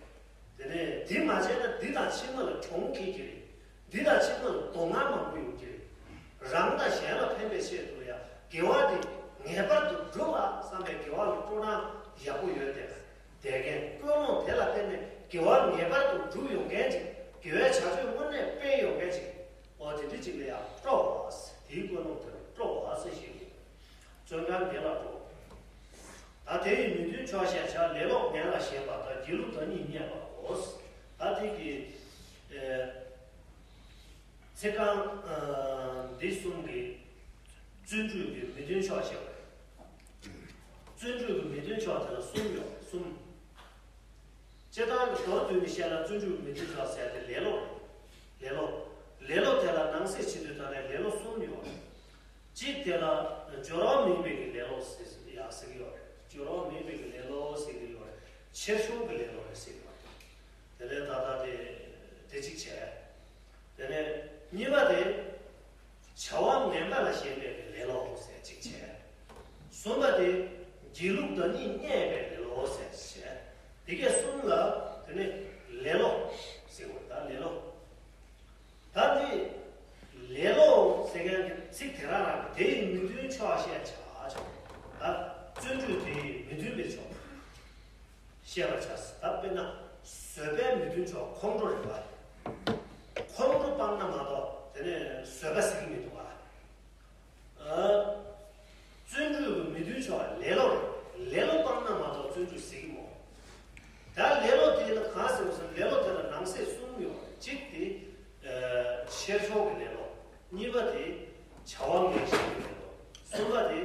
དེ་ནས་འདི་མ་བྱས་ན་འདི་དང་ཕྱི་མ་ལ་གྱོང་ཁེལ་གྱི་རེད། འདི་དང་ཕྱི་མ་ལ་སྡུག་བསྔལ་མང་པོ་ཡོང་གི་རེད། རང་དང་གཞན་ལ་ཕན་པའི་ཆེད་དུ་ཡང་དགེ་བ་འདི་ངེས་པར་དུ་སྒྲུབ་ཨ་བསམ་པའི་དགེ་བ་ལ་སྤྲོ་སྣང་ཡག་པོ་ཡོད་དེ། དེ་གའི་ཀུན་སློང་དེ་ལ་བརྟེན་ནས་དགེ་བ་ངེས་པར་དུ་སྒྲུབ་ཡོང་མཁན་ཅིག་དགེ་བའི་བྱ་སྤྱོད་དངོས་གནས་སྤེལ་ཡོང་མཁན་ཅིག་འོ་དེ་འདྲ་ཅིག་ལ་ཡང་སྤྲོ་བ་ཟེར། དེའི་ཀུན་སློང་དེ་ལ་སྤྲོ་བ་ཟེར་ཞེས་པས། བཙོན་ཁང་འདི་ལ་འགྲོ། ད་དེ་ཡི་མི་མཐུན་ཕྱོགས་ཤེས་བྱ། ལེ་ལོ་ངན་ལ་ཞེན་པ་དང་། སྒྱིད་ལུག་བདག་ཉིད་བརྙས་པའོ། ད་དེ་གི་ཨེ་ཚིག་རྐང་ཨ་འདི་གསུམ་གྱི་བརྩོན་འགྲུས་ཀྱི་མི་མཐུན་ཕྱོགས་ཤེས་པ་རེད། བརྩོན་འགྲུས་ཀྱི་མི་མཐུན་ཕྱོགས་དེ་ལ་གསུམ་ཡོད་རེད། གསུམ། སྤྱིར་བཏང་གི་མདོར་བསྡུས་ནས་བཤད་ན་བརྩོན་འགྲུས་མི་མཐུན་ཕྱོགས་ཟེར་ཏེ་ལེ་ལོ། ལེ་ལོ། ལེ་ལོ་དེ་ལ་ནང་གསེས་བྱེད་དུས་ད་ནས་ལེ་ལོ་གསུམ་ཡོད་རེད། གཅིག་དེ་ལ་སྦྱོར་བ་མིན་པའི་གི་ལེ་ལོ་ཟེར་ཡག་ཟེར་གི་ཡོད་རེད། སྦྱོར་བ་མིན་པའི་གི་ལེ་ལོ་ཟེར་གི་ཡོད་རེད། ཕྱིར་ཤོང་གི་ལེ་ལོ་རེད་ཟེར་གི་ཡོད་རེད། དེ་ལས་ད་ལྟ་དེ་དེ་གཅིག་བྱས། དེ་ནས་གཉིས་པ་དེ། བྱ་བ་ངན་པ་ལ་ཞེན་པའི་ལེ་ལོ་ཟེར་གཅིག་བྱས། གསུམ་པ་དེ། སྒྱིད་ལུག་བདག་ཉིད་བརྙས་པའི་ལེ་ལོ་ཟེར་བྱས། དེ་གས་གསུམ་ལ་དེ་ནི་ལེ་ལོ་ཟེར་བ་ད་ལེ་ལོ། ད་འདི་ལེ་ལོ་ཟེར་མཁན་གྱི་ཚིག་དེ་རང་རང་གི་དེ་ཡི་མི་མཐུན་ཕྱོགས་བཤད་བྱ་ཆོག་ད་བརྩོན་འགྲུས་དེ་ཡི་མི་མཐུན་པའི་ཕྱོགས། བཤད་པར་བྱ། ད་དཔེར་ན་བཟོད་པའི་མི་མཐུན་ཕྱོགས་ཁོང་ཁྲོ་རེད་པ། ཁོང་ཁྲོ་སྤངས་ན་མ་གཏོགས་དེ་ནས་བཟོད་པ་ཟེར་གྱི་མི་འདུག་ག་ཨ། བརྩོན་འགྲུས་ཀྱི་མི་མཐུན་ཕྱོགས་ལེ་ལོ་རེད། ལེ་ལོ་སྤངས་ན་མ་གཏོགས་བརྩོན་འགྲུས་ཟེར་གྱི་མོ། ད་ལེ་ལོ་དེ་ལ་གང་ཟེར་བ་ཟེར་ན་ལེ་ལོ་དེ་ལ་ནང་གསེས་གསུམ་ཡོད་རེད། གཅིག་དེ། ཨ། ཕྱིར་ཤོང་གི་ལེ་ལོ། གཉིས་པ་དེ་བྱ་བ་ངན་ཞེན་གྱི་ལེ་ལོ། གསུམ་པ་དེ་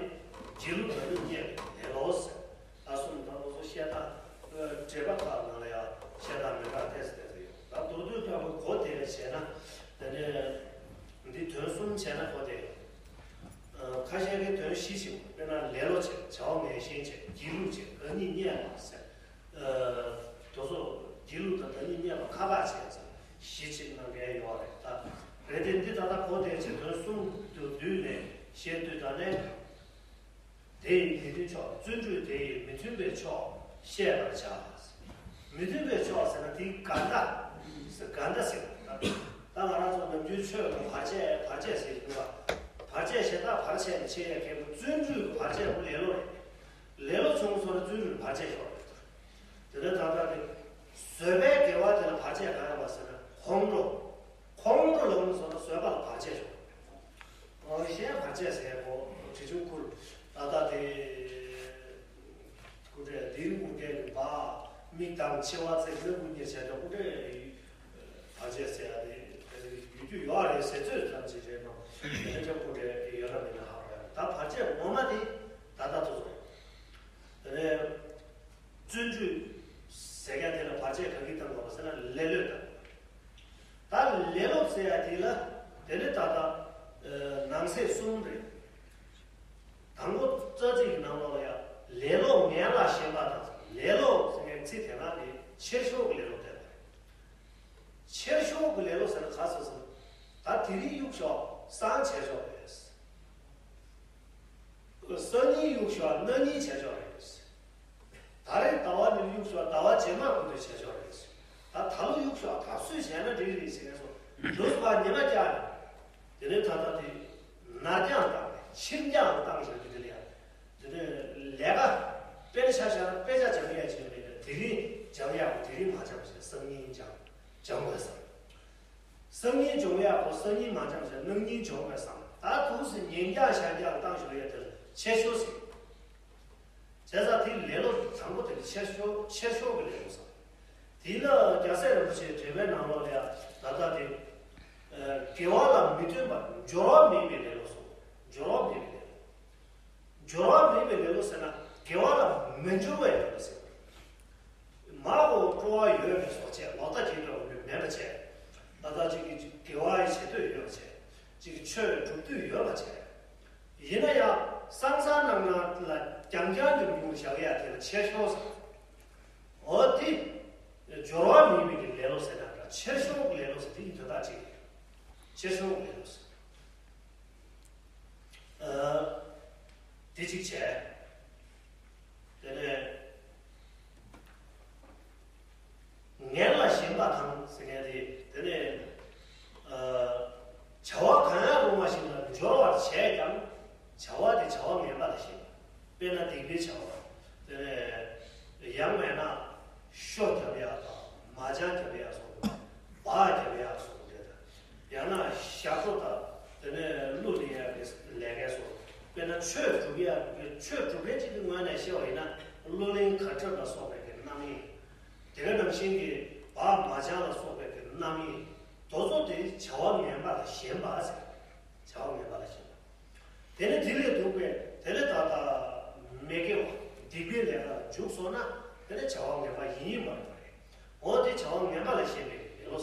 སྒྱིད་ལུག་བདག་ཉིད་བརྙས་པའི་ལེ་ལོ་ཟེར། ད་གསུམ་ད་ལོ་སོ་བཤད་སྟངས་འགྲེལ་པ་ཁག་ནང་ལ་ཡང་བཤད་སྟངས་མི་འདྲ་ཏོག་ཙམ་ཏོག་ཙམ་ཡོད། ད་མདོར་བསྡུས་ཕྲ་མོའི་གོ་དེ་བྱས་ན་དེ་ནས་འདི་དོན་གསུམ་བྱས་ན་གོ་དེ་ཡོད། ཁ་ཤས་ཀྱིས་དོན་བཞི་ཞིག་དཔེར་ན་ལེ་ལོ་བྱེད། བྱ་བ་ངན་ཞེན་བྱེད། སྒྱིད་ལུག་བྱེད། བདག་ཉིད་བརྙས་པ་ཟེར། དེ་ཚོ་སྒྱིད་ལུག་དང་བདག་ཉིད་བརྙས་པ་ཁ་ཁ་བྱས་ཙང་གཞི་གཅིག་གནང་མཁན་ཡོད་རེད་ད། རེད་དེ་འདི་ད་ལྟ་གོ་དེ་བྱས་དོན་གསུམ་དུ་བསྡུས་ནས་བཤད་དུས་ད་ནས། དེ་ཡི་མི་མཐུན་ཕྱོགས། བརྩོན་འགྲུས་དེ་ཡི་མི་མཐུན་པའི་ཕྱོགས་ཤེས་པར་བྱ། མི་མཐུན་པའི་ཕྱོགས་ཟེར་ན་དེའི་འགལ་ཟླ། འགལ་ཟླ་ཟེར་བ་ད་ང་རང་ཚོ་ནམ་རྒྱུན་ཆོས་ལ་བར་ཆད་བར་ཆད་ཟེར་གྱི་འདུག་བ། བར་ཆད་གཞན་དག་བར་ཆད་ནས་ཆེ་ཡ་གལ་པོ་བརྩོན་འགྲུས་ཀྱི་བར་ཆད་པོ་ལེ་ལོ་རེད། ལེ་ལོ་བྱུང་སོང་ན་བརྩོན་འགྲུས་ལ་བར་ཆད་ཤོར་རེད། དེ་ནས་ད་ལྟ་དེ་བཟོད་པའི་དགེ་བ་དེ་ལ་བར་ཆད་གང་ཡོད་པ་ཟེར་ན་ཁོང་ཁྲོ། ཁོང་ཁྲོ་ལངས་སོང་ན་བཟོད་པ་ལ་བར་ཆད་ཤོར་རེད། གཞན་བར་ཆད་ཟེར་གོ་དྲི་ཆུང་ཁུར་ད་ལྟ་དེ། སྐུ་འདྲ་དེའི་དབུ་རྒྱན་གྱི་བ། མིག་དང་མཆེ་བ་རྩེ་གཉིས་སྐུ་གཉིས་བྱས་ཏེ་སྐུ་འདྲ་བར་ཆད་ཟེར་ཡ་དེ་ཡོད་རྒྱུ་ཡོད་རེད་ཟེར་ཚོད་ཙམ་ཅིག་རེད་མ། དེ་འདྲ་སྐུ་འདྲ་ཡོད་ན་མེད་ན་ཧ་གོ་ཡ་ད་བར་ཆད་ངོ་མ་དེ་ད་ལྟ་ཐུག་རེད། དེ་ནས་བརྩོན་འགྲུས་ཟེར་མཁན་དེ་ལ་བར་ཆད་ག་གིས་བཏང་དགོས་པ་ཟེར་ན་ལེ་ལོས་བཏང་། ད་ལེ་ལོ་ཟེར་ཡ་དེ་ལ་དེ་ནི་ད་ལྟ་ནང་གསེས་གསུམ་རེད། དང་པོ་རྩ་ཚིག་གི་ནང་ལོགས་ལ་ཡང་ལེ་ལོ་ངན་ལ་ཞེན་པ་དང་། ལེ་ལོ་ཟེར་མཁན་ཚིག་དེ་ནང་ནི་ཕྱིར་ཤོག་གི་ལེ་ལོ་བསྟན་པ་རེད། ཕྱིར་ཤོག་གི་ལེ་ལོ་ཟེར་ན་ག་ཟེར་ཟེར་ན། ད་དེ་རིང་གཡུག་ཞོག་སང་བྱས་ཞོག་རེད། སང་ཉིན་གཡུག་ཞོག་གནངས་ཉིན་བྱས་ཞོག་རེད། ད་རེས་ཟླ་བ་འདིར་གཡུག་ཞོག་ཟླ་བ་རྗེས་མ་གུ་དུས་བྱས་ཞོག་རེད། ད་ད་ལོ་གཡུག་ཞོག་ད་གཟོད་བྱས་ན་འགྲིག་རེད་ཟེར་མཁན་ཚོ་ལོ་གསུམ་པ་ཉི་མ་བསྐྱལ་ནས། དེ་ནས་ད་ལྟ་དེ་ནར་འགྱངས་བཏང་ནས་ཕྱིར་འགྱངས་བཏང་བཞག་རྒྱུ་དེ་ལ་ཡང་། དེ་ནས་ལས་ཀ་དཔེར་ན་ཆ་བཞག་ན་དཔེ་ཆ་སྦྱང་ཡས་ཅིག་མེད་ན་དེ་རིང་ སྦྱང་ཡག་པོ་དེ་རིང་མ་སྦྱངས་བྱས་སང་ཉིན་སྦྱང་སྦྱང་དགོས་བསམ། སང་ཉིན་སྦྱོང་ཡག་པོ་སང་ཉིན་མ་སྦྱངས་བྱས་གནངས་ཉིན་སྦྱོང་དགོས་བསམ། ད་དུས་སུ་ཉིན་རྒྱག་ཞག་རྒྱག་བཏང་ཞོར་ཡ་དེར་ཆེ་ཤོས་ཟེར། བྱས་ཙང་དེའི་ལེ་ལོ་དང་པོ་དེ་ནི་ཆེ་ཤོས་ཆེ་ཤོས་ཀྱི་ལེ་ལོ་བསམ། དེ་ལ་རྒྱལ་སྲས་རིན་པོ་ཆེའི་འགྲེལ་པའི་ནང་ལོགས་ལ་ཡང་ད་ལྟ་དེ། དགེ་བ་ལ་མི་བརྟེན་པར་སྦྱོར་བ་མེད་པའི་ལེ་ལོ་གསུངས། སྦྱོར་བ་མེད་པའི་ལེ་ལོ། སྦྱོར་བ་མེད་པའི་ལེ་ལོ་ཟེར་ན་དགེ་བ་ལ་མི་སྦྱོར་བའི་ལེ་ལོ་ཟེར། མ་འོ་སྤྲོ་བ་ཡོད་པའི་སོགས་བྱས་ལོག་ལྟ་སྐྱེ་འགྲོ་བ་མེད་པ་བྱས། ད་ལྟ་གཅིག་གིས་དགེ་བ་ཡི་བྱེད་འདོད་ཡོད་པ་བྱས། གཅིག་གིས་ཆོས་སྒྲུབ་འདོད་ཡོད་པ་བྱས། ཡིན་ན་ཡང་སང་སང་ནང་ན་ལ་རྐྱང་རྐྱང་གི་མྱོང་བཞག་ཡ་དེ་ལ་ཆེ་ཤོས་ཟེར། འོ་དེ། སྦྱོར་བ་མེད་པའི་གི་ལེ་ལོ་ཟེར་ན་འདྲ་ཆེ་ཤོས་ཀྱི་ལེ་ལོ་ཟེར་དེ་ཡི་དོན་དག་ཅིག་ཆེ་ཤོས་ཀྱི་ལེ་ལོ་ཟེར། ཨ། དེ་གཅིག་བྱས། དེ་ནས། ངན་ལ་ཞེན་པ་དང་ཟེར་མཁན་དེ་དེ་ནས། ཨ། བྱ་བ་གང་ཡང་རུང་བ་ཞིག་ལ་སྦྱོར་བར་བྱས་ཀྱང་། བྱ་བ་དེ་བྱ་བ་ངན་པ་ལ་ཞེན་པ། དཔེར་ན་སྡིག་པའི་བྱ་བ། དེ་ནས་ཡང་མེད་ན་ཤོ་རྒྱབ་ཡག་དང་མ་ཅང་རྒྱབ་ཡག་སོགས། སྦག་རྒྱབ་ཡག་སོགས་རེད་དང་། ཡང་ན་ཞབས་བྲོ་དང་དེ་ནས་གླུ་ལེན་ཡག་གི་ལས་ཀའི་སོགས། དཔེར་ན་ཆོས་སྒྲུབ་ཡག་གི་ཆོས་སྒྲུབ་མཁན་གཅིག་གི་ངོས་ནས་བཤད་པ་ཡིན་ན་གླུ་ལེན་གར་འཁྲབ་ལ་སོགས་པའི་གི་རྣམ་གཡེང་། དེ་ག་ནང་བཞིན་གྱི་སྦག་མ་ཅང་ལ་སོགས་པའི་གི་རྣམ་གཡེང་། དེ་ཚོ་དེ་བྱ་བ་ངན་པ་ལ་ཞེན་པ་ཟེར། བྱ་བ་ངན་པ་ལ་ཞེན་པ། དེ་ནས་དེ་ལས་ལྡོག་པའི་དེ་ནས་ད་ལྟ་མི་དགེ་བ་སྡིག་པའི་ལས་ཀ་ལ་འཇུག་སོང་ན་དེ་ནས་བྱ་བ་ངན་པ་ཡིན་ཡིན་པར་འགྱུར་རེད། འོ་དེ་བྱ་བ་ངན་པ་ལ་ཞེན་པའི་ལེ་ལོ། བྱ་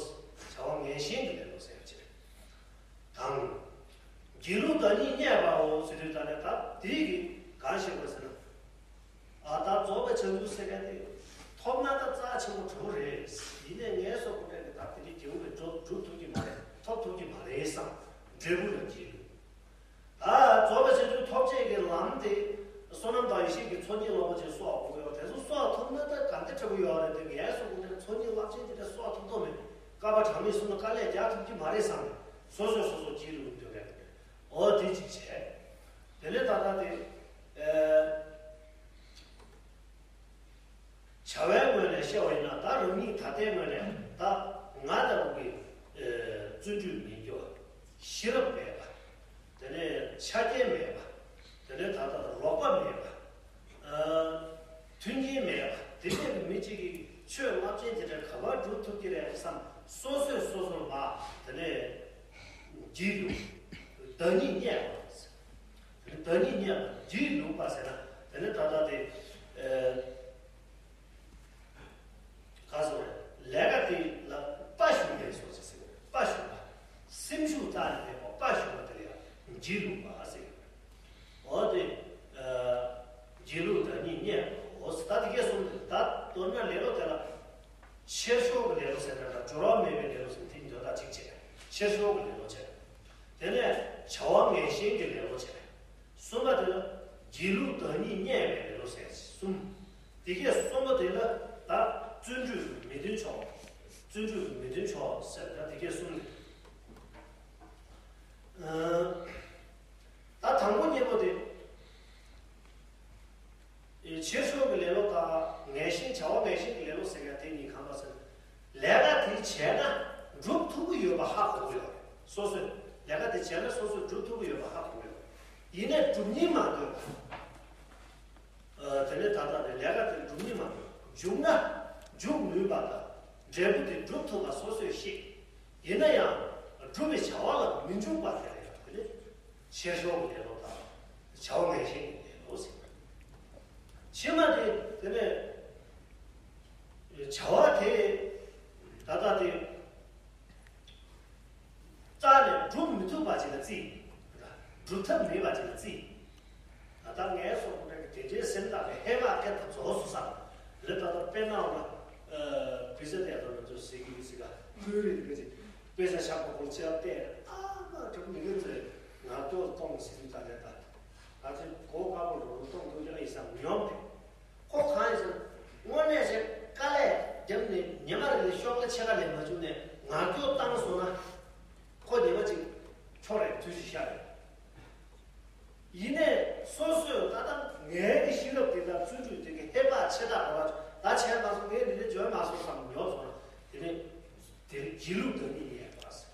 བ་ངན་ཞེན་གྱི་ལེ་ལོ་ཟེར་བ་ཅིག་རེད། དང་། སྒྱིད་ལུག་བདག་ཉིད་བརྙས་པའོ་ཟེར་དུས་ད་ནས་ད་དེ་གི་གང་ཞིག་པ་ཟེར་ན། ཨ་ད་རྫོགས་པའི་བྱང་ཆུབ་སེམས་དཔའ་དེ། ཐོབ་ན་ད་རྩ་ཆེན་པོ་གྲུབ་རེད། ཡིན་ནའི་ངའི་སོགས་པོ་འདྲ་གི་ད་དེ་འདྲའི་སྐྱེ་བོ་གི་སྒྲུབ་སྒྲུབ་ཐུབ་ཀྱི་མ་རེད། ཐོབ་ཐུབ་ཀྱི་མ་རེད་བསམ། འབྲས་བུ་ལ་སྐྱེ་ལུགས། ད་རྫོགས་པའི་བྱང་ཆུབ་ཐོབ་བྱེད་ཀྱི་ལམ་དེ། བསོད་ནམས་དང་ཡེ་ཤེས་ཀྱི་ཚོགས་གཉིས་ལོངས་སྤྱོད་གསོག་དགོས་ཡོད། དེ་ཚོ་གསོག་ཐུབ་ན་ད་ག་འདྲ་འདྲ་པོ་ཡོད་རེད། དེ་ངའི་སོགས་པོ་འདྲ་ཚོགས་གཉིས་རླབས་ཆེན་དེ་འདྲ་གསོག་ཐུབ་ཐུབ་མེད། བསྐལ་པ་གྲངས་མེད་གསུམ་ལ་དཀའ་ལས་རྒྱག་ཐུབ་ཀྱི་མ་རེད་བསམ་ནས་སོ་སོས་སོ་སོ་སྐྱེ་ལུགས་འདོད་མཁན་འོ་དེ་གཅིག་བྱས། དེ་ནས་ད་ལྟ་དེ། ཨ། བྱ་བའི་ངོས་ནས་བཤད་པ་ཡིན་ན་ད་རང་ཉིད་ད་ལྟའི་ངོས་ནས་ད་ང་ལྟ་བུ་གི་ཨ་བརྩོན་འགྲུས་མེད་རྒྱུ། ཤེས་རབ་མེད་པ། དེ་ནས་ཆ་རྐྱེན་མེད་པ། དེ་ནས་ད་ལྟ་རོགས་པ་མེད་པ། ཨ། མཐུན་རྐྱེན་མེད་པ། དེ་འདྲ་གི་མི་གཅིག་གིས་ཆོས་རླབས་ཆེན་དེ་འདྲ་ག་པར་སྒྲུབ་ཐུབ་ཀྱི་རེད་བསམ། སོ་སོས་སོ་སོར་མ་དེ་ནས་སྒྱིད་ལུག་བདག་ཉིད་བརྙས་པ། བདག་ཉིད་བརྙས་པ་སྒྱིད་ལུག་པ་ཟེར་ན་དེ་ནི་ད་ལྟ་དེ། ཨ། ག་སོ་རེད། ལས་ཀ་དེ་ལ་དཔའ་ཞུམ་པའི་སོ་ཅི་ཟེར་དཔའ་ཞུམ་པ། སེམས་ཤུགས་རྩ་ནས་མེད་པ་དཔའ་ཞུམ་པ་དེ་ལ་ཡང་སྒྱིད་ལུག་པ་ཟེར། འོ་དེ། ཨ། སྒྱིད་ལུག་བདག་ཉིད་བརྙས་པའོ། ད་དེ་གས་གསུམ་དེ་ད་མདོར་ན་ལེ་ལོ་དེ་ལ། ཆེ་ཤོས་ཀྱི་ལེ་ལོ་ཟེར་ན་འདྲ་སྦྱོར་བ་མེད་པའི་ལེ་ལོ་ཟེར་ན་དེ་འདོད་ཐག་གཅིག་བྱས། ཆེ་ཤོས་ཀྱི་ལེ་ལོ་བྱས། དེ་ནས་བྱ་བ་ངན་ཞེན་གྱི་ལེ་ལོ་བྱས། གསུམ་པ་དེ་ལ་སྒྱིད་ལུག་བདག་ཉིད་བརྙས་པའི་ལེ་ལོ་ཟེར་གསུམ། དེ་གས་གསུམ་པོ་དེ་ལ་ད་བརྩོན་འགྲུས་མི་མཐུན་ཕྱོགས། བརྩོན་འགྲུས་མི་མཐུན་ཕྱོགས་ཟེར་ན་དེ་གས་གསུམ་རེད། ཨ། ད་དང་པོ་གཉིས་པོ་དེ། ཆེ་ཤོས་ཀྱི་ལེ་ལོ་དང་ངན་ཞེན་བྱ་བ་ངན་ཞེན་གྱི་ལེ་ལོ་ཟེར་ཡ་དེ་གཉིས་གང་པ་ཟེར། ལས་ཀ་དེ་བྱས་ན་འགྲུབ་ཐུབ་ཀྱི་ཡོད་པ་ཧ་གོ་གི་ཡོད་རེད། སོ་སོས་ལས་ཀ་དེ་བྱས་ན་སོ་སོས་འགྲུབ་ཐུབ་ཀྱི་ཡོད་པ་ཧ་གོ་གི་ཡོད་རེད། ཡིན་ནའི་སྒྲུབ་སྙིང་མ་འདོད་པ། ཨ། དེ་ནས་ད་ལྟ་དེ་ལས་ཀ་དེ་སྒྲུབ་སྙིང་མ་འདོད། འཇུག་ན་འཇུག་ནུས་པ་དང་འབྲས་བུ་དེ་འགྲུབ་ཐུབ་པ་སོ་སོས་ཤེས། ཡིན་ན་ཡང་སྒྲུབ་པའི་བྱ་བ་ལ་མི་འཇུག་པ་དེ་ལ་ཡང་དེ་ནི་ཆེ་ཤོས་ཀྱི་ལེ་ལོ་དང་བྱ་བ་ངན་ཞེན་གྱི་ལེ་ལོ་ཟེར། ཕྱི་མ་དེ་དེ་ནས་བྱ་བ་དེ་ད་ལྟ་དེ་རྩ་ནས་སྒྲུབ་མི་ཐུབ་པ་ཅིག་ལ་བརྩི། སྒྲུབ་ཐབས་མེད་པ་ཅིག་ལ་བརྩི། ད་ལྟ་ངའི་སོགས་པོ་འདྲ་གི་དེ་འདྲའི་སེམས་ཐག་གི་ཧེ་མ་ཧེ་ཐག་རྫོགས་སུ་སོང་། རེད། ད་ལྟ་དཔེར་ན་འོ་ན་བི་ཟ་དེ་ལ་ང་ཚོ་ཟེར་གི་ཡོད་ཟེར་ག་ཀུན་རེད་གི་ཟེར། དཔེ་ཆ་ཤག་པོ་ཁོ་ལ་ཅི་ཡང་བལྟས། ཨ་མ་གྲུབ་མི་གི་ཚོས་ང་ཚོ་གཏོང་ཟེར་གི་ད་རེད། ད་ང་ཚོ་གོ་དཀའ་པོ་རུ་གཏོང་ཐུབ་ཀྱང་ཡིན་བསམ་མྱོང་དེ། ཁོ་གང་ཡིན་ཟེར། དངོས་གནས་བྱས་དཀའ་ལས་བརྒྱབ་ནས་ཉི་མ་རེ་ལས་ཤོག་ལེ་ཕྱེད་ཀ་ལས་མ་བྱུང་ནས་ང་ཚོ་བཏང་སོང་ན་ཁོ་ཉི་མ་གཅིག་འཁྱོག་རེད། དུས་ཤིག་ཤར་རེད། ཡིན་ནའི་སོ་སོས་ད་ལྟ་ངའི་གི་ཤེས་རབ་དེ་དང་བརྩོན་འགྲུས་དེ་གི་ཧེ་བག་ཆེ་དྲགས་ག་བ་ ད་བྱས་མ་སོང་། ངས་འདི་འདྲ་བརྗོད་མ་སོང་བསམ་ཉོབ་སོང་ན། དེ་ནི་དེ་སྒྱིད་ལུག་དང་གཉིས་སྙེག་པ་ཟེར།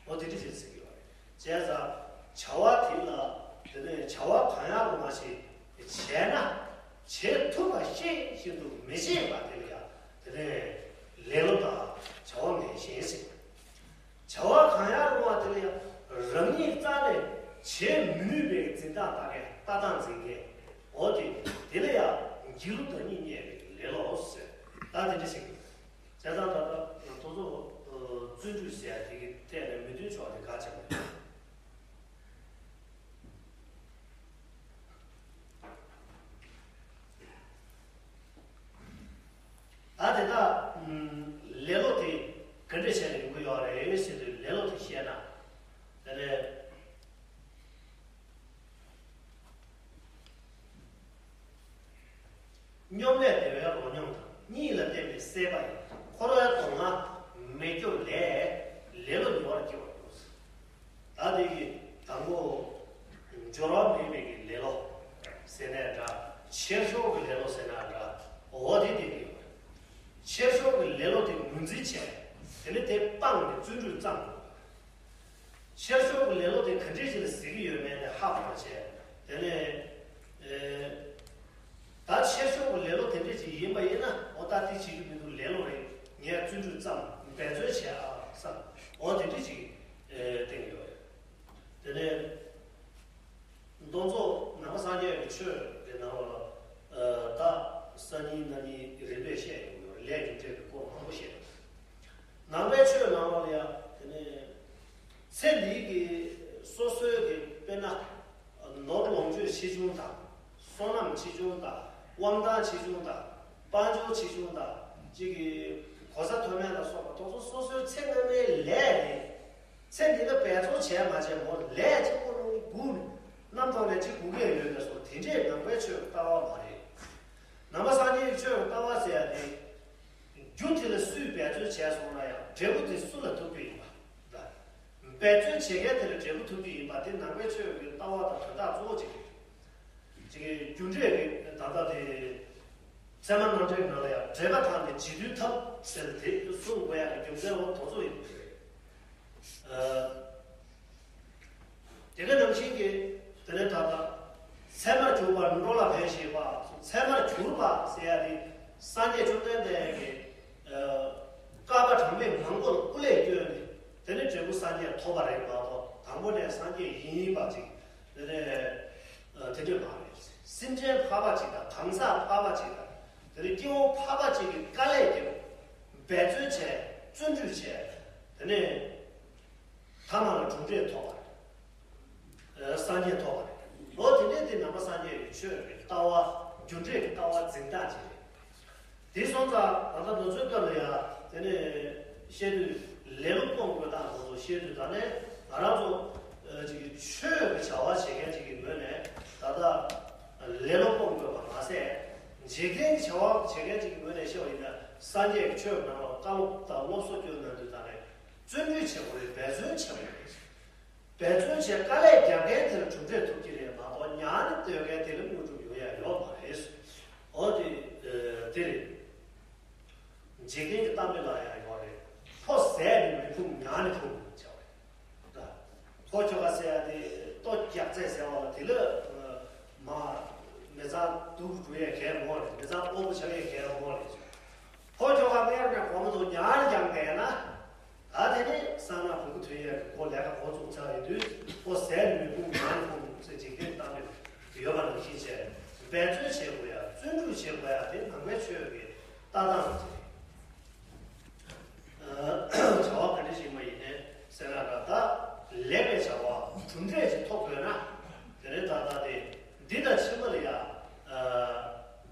འོ་དེ་འདྲ་བྱས་ཟེར་གྱི་ཡོད་རེད། བྱས་ཙང་བྱ་བ་དེ་ལ། དེ་ནས་བྱ་བ་གང་ཡང་རུང་བ་ཞིག་བྱས་ན། བྱེད་ཐུབ་པ་ཤེས་བཞིན་དུ་མི་བྱེད་པ་དེ་ལ་ཡང་། དེ་ནས་ལེ་ལོ་དང་བྱ་བ་ངན་ཞེན་ཟེར། བྱ་བ་གང་ཡང་རུང་བ་དེ་ལ་ཡང་རང་ཉིད་རྩ་ནས་བྱེད་མི་ནུས་པའི་འཛིན་སྟངས་ལྟ་མཁན། ལྟ་སྟངས་འཛིན་མཁན། འོ་དེ། དེ་ལ་ཡང་སྒྱིད་ལུག་དང་གཉིས་སྙེག་པའི་ལེ་ལོ་ཟེར། ད་དེ་འདྲ་ཞིག་རེད། བྱས་ཙང་ད་ལྟ་ང་ཚོ་བཙོན་འཇུག་ཟེར་ཡ་དེ་གི་ཐད་ནས་མི་མཐུན་ཕྱོགས་དེ་ག་བྱེད་པ་རེད། ད་དེ་དག་ལེ་ལོ་དེ་ག་འདྲ་བྱས་ནས་ཡོང་གི་ཡོད་རེད་ཟེར་དུས། ལེ་ལོ་དེ་བཤད་ན། དེ་ནས་སྙོམས་ལས་བདེ་བའི་རོ་སྙོམས་དང་། གཉིད་ལ་བརྟེན་པའི་སྲེད་པ་ཡིས། འཁོར་བའི་སྡུག་བསྔལ་མི་སྐྱོབ་ལས། ལེ་ལོ་ཉེ་བར་སྐྱེ་བར་འགྱུར། ད་དེ་གི་དང་པོ། སྦྱོར་བ་མེད་པའི་གི་ལེ་ལོ་ཟེར་ནའི་འདྲ། ཆེ་ཤོས་ཀྱི་ལེ་ལོ་ཟེར་ནའི་འདྲ། འོ་དེ་དེ་གི་ཡོད། ཆེ་ཤོས་ཀྱི་ལེ་ལོ་དེ་ངོས་འཛིན་བྱས། དེ་ནས་དེ་སྤངས་ནས་བརྩོན་འགྲུས་བརྩམས། ཆེ་ཤོས་ཀྱི་ལེ་ལོ་དེ་ག་འདྲས་ཅིག་ལ་ཟེར་གྱི་ཡོད་མེད་དེ་ཧ་གོ་བ་བྱས། དེ་ནས་ཨེ། ད་ཆེ་ཤོས་ཀྱི་ལེ་ལོ་དེ་འདྲས་ཅིག་ཡིན་པ་ཡིན་ན། འོ་ད་དེ་བྱེད་རྒྱུ་མི་འདུག་ལེ་ལོ་རེད། ངས་བརྩོན་འགྲུས་བརྩམས། འབད་རྩོལ་བྱས་ཨ་བསམ། འོ་དེ་འདྲས་ཅིག་ཨེ་བསྟན་གྱི་ཡོད་རེད། དེ་ནས་མདོ་ཚོགས་ནང་པ་སངས་རྒྱས་ཀྱི་ཆོས་དེ་ནང་ལ། ཨ། ད་སང་ཉིན་གནངས་ཉིན་རིམ་པས་བཤད་ཡོང་གི་ཡོད་རེད། ལས་རྒྱུ་འབྲས་ཀྱི་སྐོར་མང་པོ་བཤད་ཡོད། ནང་པའི་ཆོས་ནང་ལ་ཡང་དེ་ནས་ཚེ་འདིའི་གི་སོ་སོའི་གི་དཔེར་ན་ནོར་ལོངས་སྤྱོད་ཆེ་ཆུང་དང་། བསོད་ནམས་ཆེ་ཆུང་དང་། དབང་ཐང་ཆེ་ཆུང་དང་། དཔལ་འབྱོར་ཆེ་ཆུང་དང་། གཅིག་གི་གོ་ས་མཐོ་དམན་ལ་སོགས་པ་དེ་ཚོ་སོ་སོའི་ཚེ་སྔ་མའི་ལས་རེད། ཚེ་འདི་ལ་འབད་རྩོལ་བྱས་མ་བྱས་མོ་ལས་གཅིག་པོ་ལ་སྒུག་ནས་རྣམ་རྟོག་ལས་གཅིག་སྒུག་གི་ཡོད་པའི་བཟོ། དེ་འདྲས་ནང་པའི་ཆོས་ཀྱི་ལྟ་བ་མ་རེད། ནང་པ་སངས་རྒྱས་ཀྱི་ཆོས་ཀྱི་ལྟ་བ་ཟེར་ཡ་དེ། རྒྱུ་དེ་ལ་སུས་འབད་རྩོལ་བྱས་སོང་ན་ཡང་འབྲས་བུ་དེ་སུ་ལ་ཐུག་རྒྱུ་ཡིན་པ། འབད་རྩོལ་བྱེད་མཁན་དེ་ལ་འབྲས་བུ་ཐུག་རྒྱུ་ཡིན་པ་དེ་ནང་པའི་ཆོས་ཀྱི་ལྟ་བ་དང་དོན་དག་གཙོ་བོ་གཅིག་རེད། གཅིག་གི་རྒྱུ་འབྲས་ཀྱི་ད་ལྟ་དེ། ཚད་མ་རྣམ་འགྲེལ་ནང་ལ་ཡང་འབྲེལ་པ་དང་ནི་རྗེས་མཐུན་ཐབས་ཟེར་དེ་གསུང་དགོས་ཡག་གི་རྒྱུ་མཚན་འོ་དེ་ཚོ་ཡིན་པ་རེད། ཨ། དེ་ག་ནང་བཞིན་གྱི་དེ་ནས་ད་ལྟ་ཚད་མར་གྱུར་པ་འགྲོ་ལ་ཕན་བཞེད་པ། ཚད་མར་གྱུར་པ་ཟེར་ཡ་དེ་སངས་རྒྱས་བཅོམ་ལྡན་འདས་ཀྱིས། ཨ། བསྐལ་པ་གྲངས་མེད་མང་པོར་སྐུ་ལས་བསྐྱོན་ནས་དེ་ནས་འབྲས་བུ་སངས་རྒྱས་ཐོབ་པ་རེད་མ་གཏོགས། དང་པོ་ནས་སངས་རྒྱས་ཡིན་པ་ཅིག་དེ་ནས། ཨ། དེ་འདྲ་མ་རེད། སེམས་ཅན་འཕགས་པ་ཅིག་དང་། གང་ཟག་འཕགས་པ་ཅིག་དང་། དེ་ནས་སྐྱེ་བོ་འཕགས་པ་ཅིག་གིས་དཀའ་ལས་བརྒྱབ། འབད་རྩོལ་བྱས། བརྩོན་འགྲུས་བྱས། དེ་ནས་ཐ་མ་ལ་གྲུབ་འབྲས་ཐོབ་པ་རེད། ཨ། སངས་རྒྱས་ཐོབ་པ་རེད། ལོ་དེ་འདྲས་དེ་ནང་པ་སངས་རྒྱས་ཀྱི་ཆོས་ཀྱི་ལྟ་བ། རྒྱུ་འབྲས་ཀྱི་ལྟ་བ་འཛིན་སྟངས་ཅིག་རེད། དེ་སོང་ཙང་ད་ལྟ་ནུབ་ཕྱོགས་སྐབས་ལ་ཡ་དེ་ནས་བཤད་དུས་ལེ་ལོ་སྤོང་དགོས་སྟངས་དེ་ཚོ་བཤད་དུས། ད་ནས་ང་རང་ཚོ་ཅིག་གི་ཆོས་ཀྱི་བྱ་བ་བྱེད་མཁན་ཅིག་གི་ངོས་ནས་ད་ལྟ་ལེ་ལོ་སྤོང་དགོས་པ་མ་ཟད། འཇིག་རྟེན་གྱི་བྱ་བ་བྱེད་མཁན་ཅིག་གི་ངོས་ནས་བཤད་པ་ཡིན་ན། སངས་རྒྱས་ཀྱི་ཆོས་ནང་ལ་བཀའ་སློབ་དང་སློབ་གསོ་སྐྱོན་གནང་དུས། ད་ནས་བརྩོན་འགྲུས་བྱེད་དགོས་རེད། འབད་བརྩོན་བྱེད་དགོས་རེད། འབད་བརྩོན་བྱས་དཀའ་ལས་རྒྱབ་མཁན་དེ་ལ་གྲུབ་འབྲས་ཐོབ་ཀྱི་རེད་མ་གཏོགས། ཉག་ནས་སྡོད་མཁན་དེ་ལ་དངོས་གྲུབ་ཡོང་ཡ་ཡོད་མ་རེད། འོ་དེ། ཨ། དེ་རེད། འཇིག་རྟེན་གྱི་གཏམ་དཔེ་ལ་ཡང་ཡོད་རེད། ཕོ་ཟས་ནི་མི་ཕུང་ཉག་ནི་ཕུང་བྱ་བ་རེད། ཕོ་ཁྱོ་ག་ཟེར་ཡ་དེ་ལྟོ་རྒྱག་ཚད་ཟེར་བ་ལ་དེ་ལ། ཨ། མ། མི་ཚང་སྡུག་འགྲོ་ཡ་གལ་མོ་རེད། མི་ཚང་དབང་པོ་ཆགས་ཡ་གལ་མོ་རེད། ཕོ་ཁྱོ་ག་སྔར་ནས་གོམ་དུ་ཉག་ནི་རྒྱག་བསྡད་ན། ད་དེ་ནས་གསང་སྔགས་བོང་བུ་ཐོན་ཡས་ཀྱི་སྐོར་ལས་ཀ་འགོ་བཙུགས་ཚར་ཡོད་དུས། ཕོ་ཟས་ནི་མི་ཕུང་ཉག་ནི་ཕུང་ཟེར་འཇིག་རྟེན་གཏམ་དཔེ་ཡོད་པ་ནང་བཞིན་བྱས། འབད་བརྩོན་བྱེད་དགོས་ཡ། བརྩོན་འགྲུས་བྱེད་དགོས་ཡ་དེ་ནང་པའི་ཆོས་ཀྱི་ལྟ་སྟངས་ཅིག་རེད། ཨ། བྱ་བ་ག་འདྲ་ཞིག་མ་ཡིན་ནའི་ཟེར་ན་འདྲ། ད་ལེགས་པའི་བྱ་བ་གྲུབ་འབྲས་ཅིག་ཐོབ་དགོས་ན། དེ་ནས་ད་ལྟ་དེ་འདི་དང་ཕྱི་མ་ལ་ཡ། ཨ།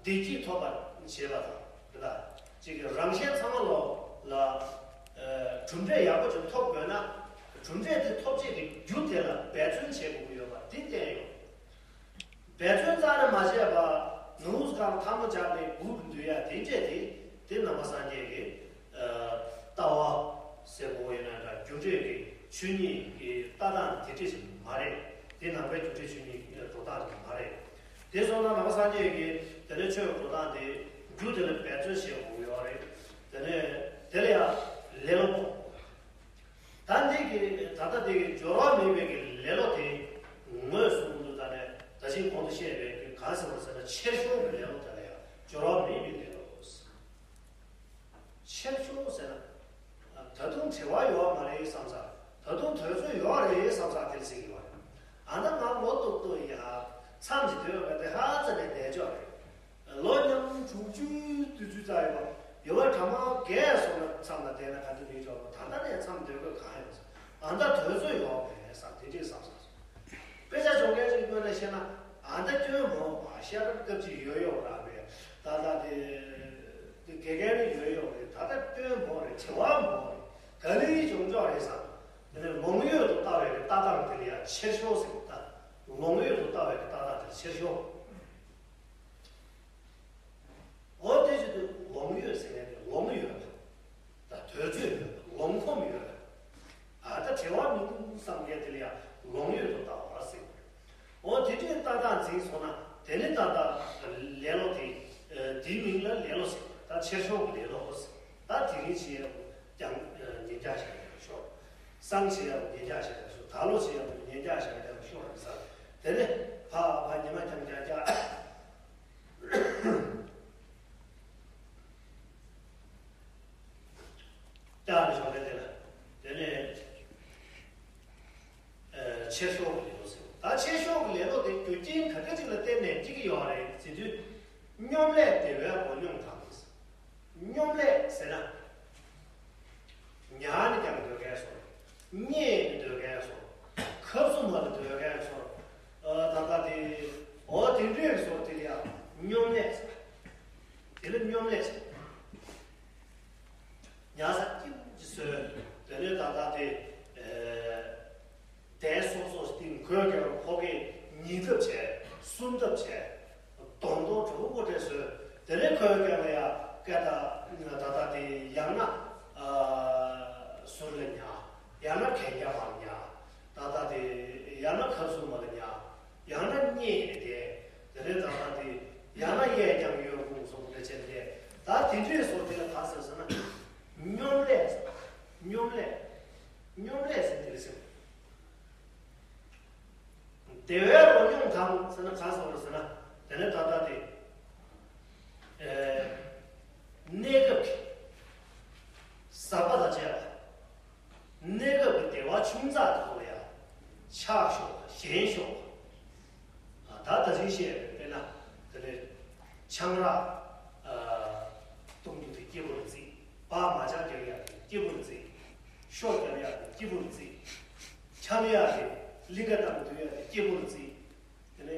བདེ་སྐྱིད་ཐོབ་པར་བྱེད་པ་དང་། དེ་དག་ཅིག་གི་རང་གཞན་ཚང་མ་ལོ་ལ། ཨ། གྲུབ་འབྲས་ཡག་པོ་ཅིག་ཐོབ་དགོས་ན། གྲུབ་འབྲས་དེ་ཐོབ་བྱེད་ཀྱི་རྒྱུ་དེ་ལ་འབད་བརྩོན་བྱེད་དགོས་ཀྱི་ཡོད་པ་འདི་བསྟན་ཡོད། འབད་བརྩོན་རྩ་ནས་མ་བྱས་པ། ནུབ་གང་ཐལ་མོ་སྦྱར་ནས་སྒུག་འདུག་ཡ་དེ་འདྲས་དེ། དེ་ནང་པ་སངས་རྒྱས་ཀྱི། ཨ། ལྟ་བ་ཟེར་དགོས་ཡིན་ན་འདྲ། རྒྱུ་འབྲས་ཀྱི་ཆོས་ཉིད་ཀྱི་ལྟ་སྟངས་དེ་འདྲས་ཞིག་མ་རེད། དེ་ནང་པའི་རྒྱུ་འབྲས་ཆོས་ཉིད་ཀྱི་འགྲོ་སྟངས་ཤིག་མ་རེད། དེ་སོང་ན་ནང་པ་སངས་རྒྱས་ཀྱི་དེ་ནས་ཆོས་འགྲོ་སྟངས་དེ། རྒྱུ་དེ་ལ་འབད་བརྩོན་བྱེད་དགོས་ཡོད་རེད། དེ་ནས་དེ་ལ་ཡང་ལེ་ལོ་སྤོང་དགོས། ད་འདི་གི་ད་ལྟ་འདི་གི་སྦྱོར་བ་མེད་པའི་གི་ལེ་ལོ་དེ་ངོས་བཟུང་དུ་ད་ནས་ད་ཅིང་གོང་དུ་བཤད་པའི་གི་གང་ཟེར་བ་ཟེར་ན་ཆེར་ཤོར་གྱི་ལེ་ལོ་དེ་ལ་ཡང་སྦྱོར་བ་མེད་པའི་ལེ་ལོ། ཆེར་ཤོར་ཟེར་ན། ད་དུང་བྲེལ་བ་ཡོད་མ་རེད་བསམ་ས། ད་དུང་དུས་ཚོད་ཡོད་རེད་བསམ་ས་དེར་ཟིན་གྱི་བ་རེད། ཨ་ན་ང་ལོ་ཏོག་ཏོ་ཡིན་ཧ། མཚམས་ཀྱི་སྡོད་པ་དེ་ཧ་ཙམ་ནས་བསྡད་ཆོག་རེད། ལོ་མཉམ་དྲུག་ཅུའི་དུས་ཚོད་ཙམ་ཡོད་པ་ཡོད་པ་གྲ་མ་རྒས་སོང་ན་མཚམས་ལ་བསྡད་ན་ག་འདི་མི་ཆོག་པ་ད་ལྟ་ནས་མཚམས་སྡོད་དགོས་གང་ཡོད་ཟེར། ཨ་ད་དུས་ཚོད་ཡོད་རེད་བསམ་དེ་འདྲས་བསམ་ས། དཔེ་ཆ་སྦྱོང་མཁན་ཅིག་དངོས་གནས་བཤད་ན་ཨ་ད་སྐྱོན་མོ་བ་ཤེས་རབ་སྐབས་ཅིག་ཡོད་ཡོད་ར་བས་ད་ད་དེ་དེ་དགེ་རྒན་རེ་ཡོད་ཡོད་རེད། ད་ད་སྐྱོན་མོ་རེད། བྱེད་བ་མོ་རེད། ག་ལེ་སྦྱོང་ཆོག་རེད་བསམ། དེ་ནས་ལོང་ཡོད་དུ་ལྟ་བའི་ལྟ་སྟངས་དེ་ལ་ཡང་ཆེར་ཤོག་ཟེར། ད་ལོང་ཡོད་དུ་ལྟ་བའི་ལྟ་སྟངས་དེ་ཆེར་ཤོག་འོ་དེ་བཞིན་དུ་ལོང་ཡོད་ཟེར་མཁན་དེ་ལོང་ཡོད་པ། ད་དུས་ཚོད་ཡོད་པ། ལོང་ཁོམ་ཡོད་པ། ཨ་ད་བྲེལ་བ་མི་འདུག་བསམ་མཁན་དེ་ལ་ཡང་ལོང་ཡོད་དུ་ལྟ་བ་ཟེར། འོ་དེ་འདྲའི་ལྟ་སྟངས་འཛིན་སོང་ན་དེ་ནི་ད་ལྟ་ལེ་ལོ་དེ། དེའི་མིང་ལ་ལེ་ལོ་ཟེར། ད་ཆེར་ཤོག་གི་ལེ་ལོ་ཟེར། ད་དེ་རིང་བྱས་ཀྱང་ཉིན་རྒྱག་བྱས་ཀྱང་ཤོག་སང་བྱས་ཀྱང་ཉིན་རྒྱག་བྱས་ཀྱང་ཤོག་ད་ལོ་བྱས་ཀྱང་ཉིན་རྒྱག་བྱས་ཀྱང་ཤོག་རེད་ཟེར། དེ་ནི་ཕ་ཕ་ཉི་མ་རྐྱང་རྐྱང་རྐྱང་། ལྟ་བའི་ཞོགས་པའི་དེ་ལ། དེ་ནས། ཨ། ཆེར་ཤོག་གི་ལེ་ལོ་ཟེར། ད་ཆེར་ཤོག་གི་ལེ་ལོ་དེ་རྒྱུ་རྐྱེན་ག་འདྲ་ཅིག་ལ་བརྟེན་ནས་འགྲིག་གི་ཡོད་རེད་ཟེར་དུས། སྙོམ་ལས་བདེ་བའི་རོ་སྙོམས་དང་། སྙོམ་ལས་ཟེར་ན། ཉལ་ནས་ཀྱང་སྡོད་མཁན་སོགས། གཉིད་ནས་སྡོད་མཁན་སོགས། ཁབ་སུ་མ་ལ་སྡོད་མཁན་སོགས། ཨ། ད་ལྟ་དེ། འོ་དེ་འདྲའི་སོགས་དེ་ལ་ཡང་སྙོམ་ལས་ཟེར། དེ་ལ་སྙོམ་ལས་ཟེར། ཉལ་ས་སྐྱིད་པོ་ཅིག་བཟོས། དེ་ནས་ད་ལྟ་དེ། ཨ། གདན་སོ་སོ་སྟེང་གོས་གྱོན་ཁོག་གི་ཉིས་ལྡབ་བྱས། གསུམ་ལྡབ་བྱས། གདོང་གདོང་གྲོགས་པོ་འདྲ་བཟོས། དེ་ནས་གོས་གྱོན་ལ་ཡ་སྐད་ད་ད་ལྟ་དེ་ཡང་ན། ཨ། ཟུར་ལ་ཉལ། ཡང་ན་གན་རྒྱ་མར་ཉལ། ད་ལྟ་དེ་ཡང་ན་ཁབ་སུ་མ་ལ་ཉལ། ཡང་ན་གཉིད་ནས་བསྡད། དེ་ནས་ད་ལྟ་དེ་ཡང་ན་གཡས་བརྐྱང་གཡོན་བསྐུམ་སོགས་འདྲ་བྱས་ཏེ། ད་དེ་འདྲའི་སོགས་དེ་ལ་ག་ཟེར་ཟེར་ན། སྙོམ་ལས། སྙོམ་ལས། སྙོམ་ལས་ཟེར་དེ་ལ་ཟེར། བདེ་བའི་རོ་སྙོམས་དང་ཟེར་ན་གང་ཟེར་བ་ཟེར་ན། དེ་ནས་ད་ལྟ་དེ། ཨེ། གནས་སྐབས་ཀྱི་ཟག་པ་དང་བཅས་པ། གནས་སྐབས་ཀྱི་བདེ་བ་ཆུང་ཙག་དེ་ཚོ་ལ་ཡང་ཆགས་ཞོག་ཞེན་ཞོག་ད་ད་ཅིང་བཤད་པའི་དཔེར་ན། དེ་ནས་ཆང་རག་ཨ། བཏུང་རྒྱུ་དེ་སྐྱིད་པོ་རེད་བརྩི། བག་མ་ཆགས་རྒྱག་ཡག་དེ་སྐྱིད་པོ་རེད་བརྩི། ཤོ་རྒྱག་ཡག་དེ་སྐྱིད་པོ་རེད་བརྩི། འཁྱམ་ཡག་དེ་གླིང་ག་བཏང་སྡོད་ཡག་དེ་སྐྱིད་པོ་རེད་བརྩི། དེ་ནས་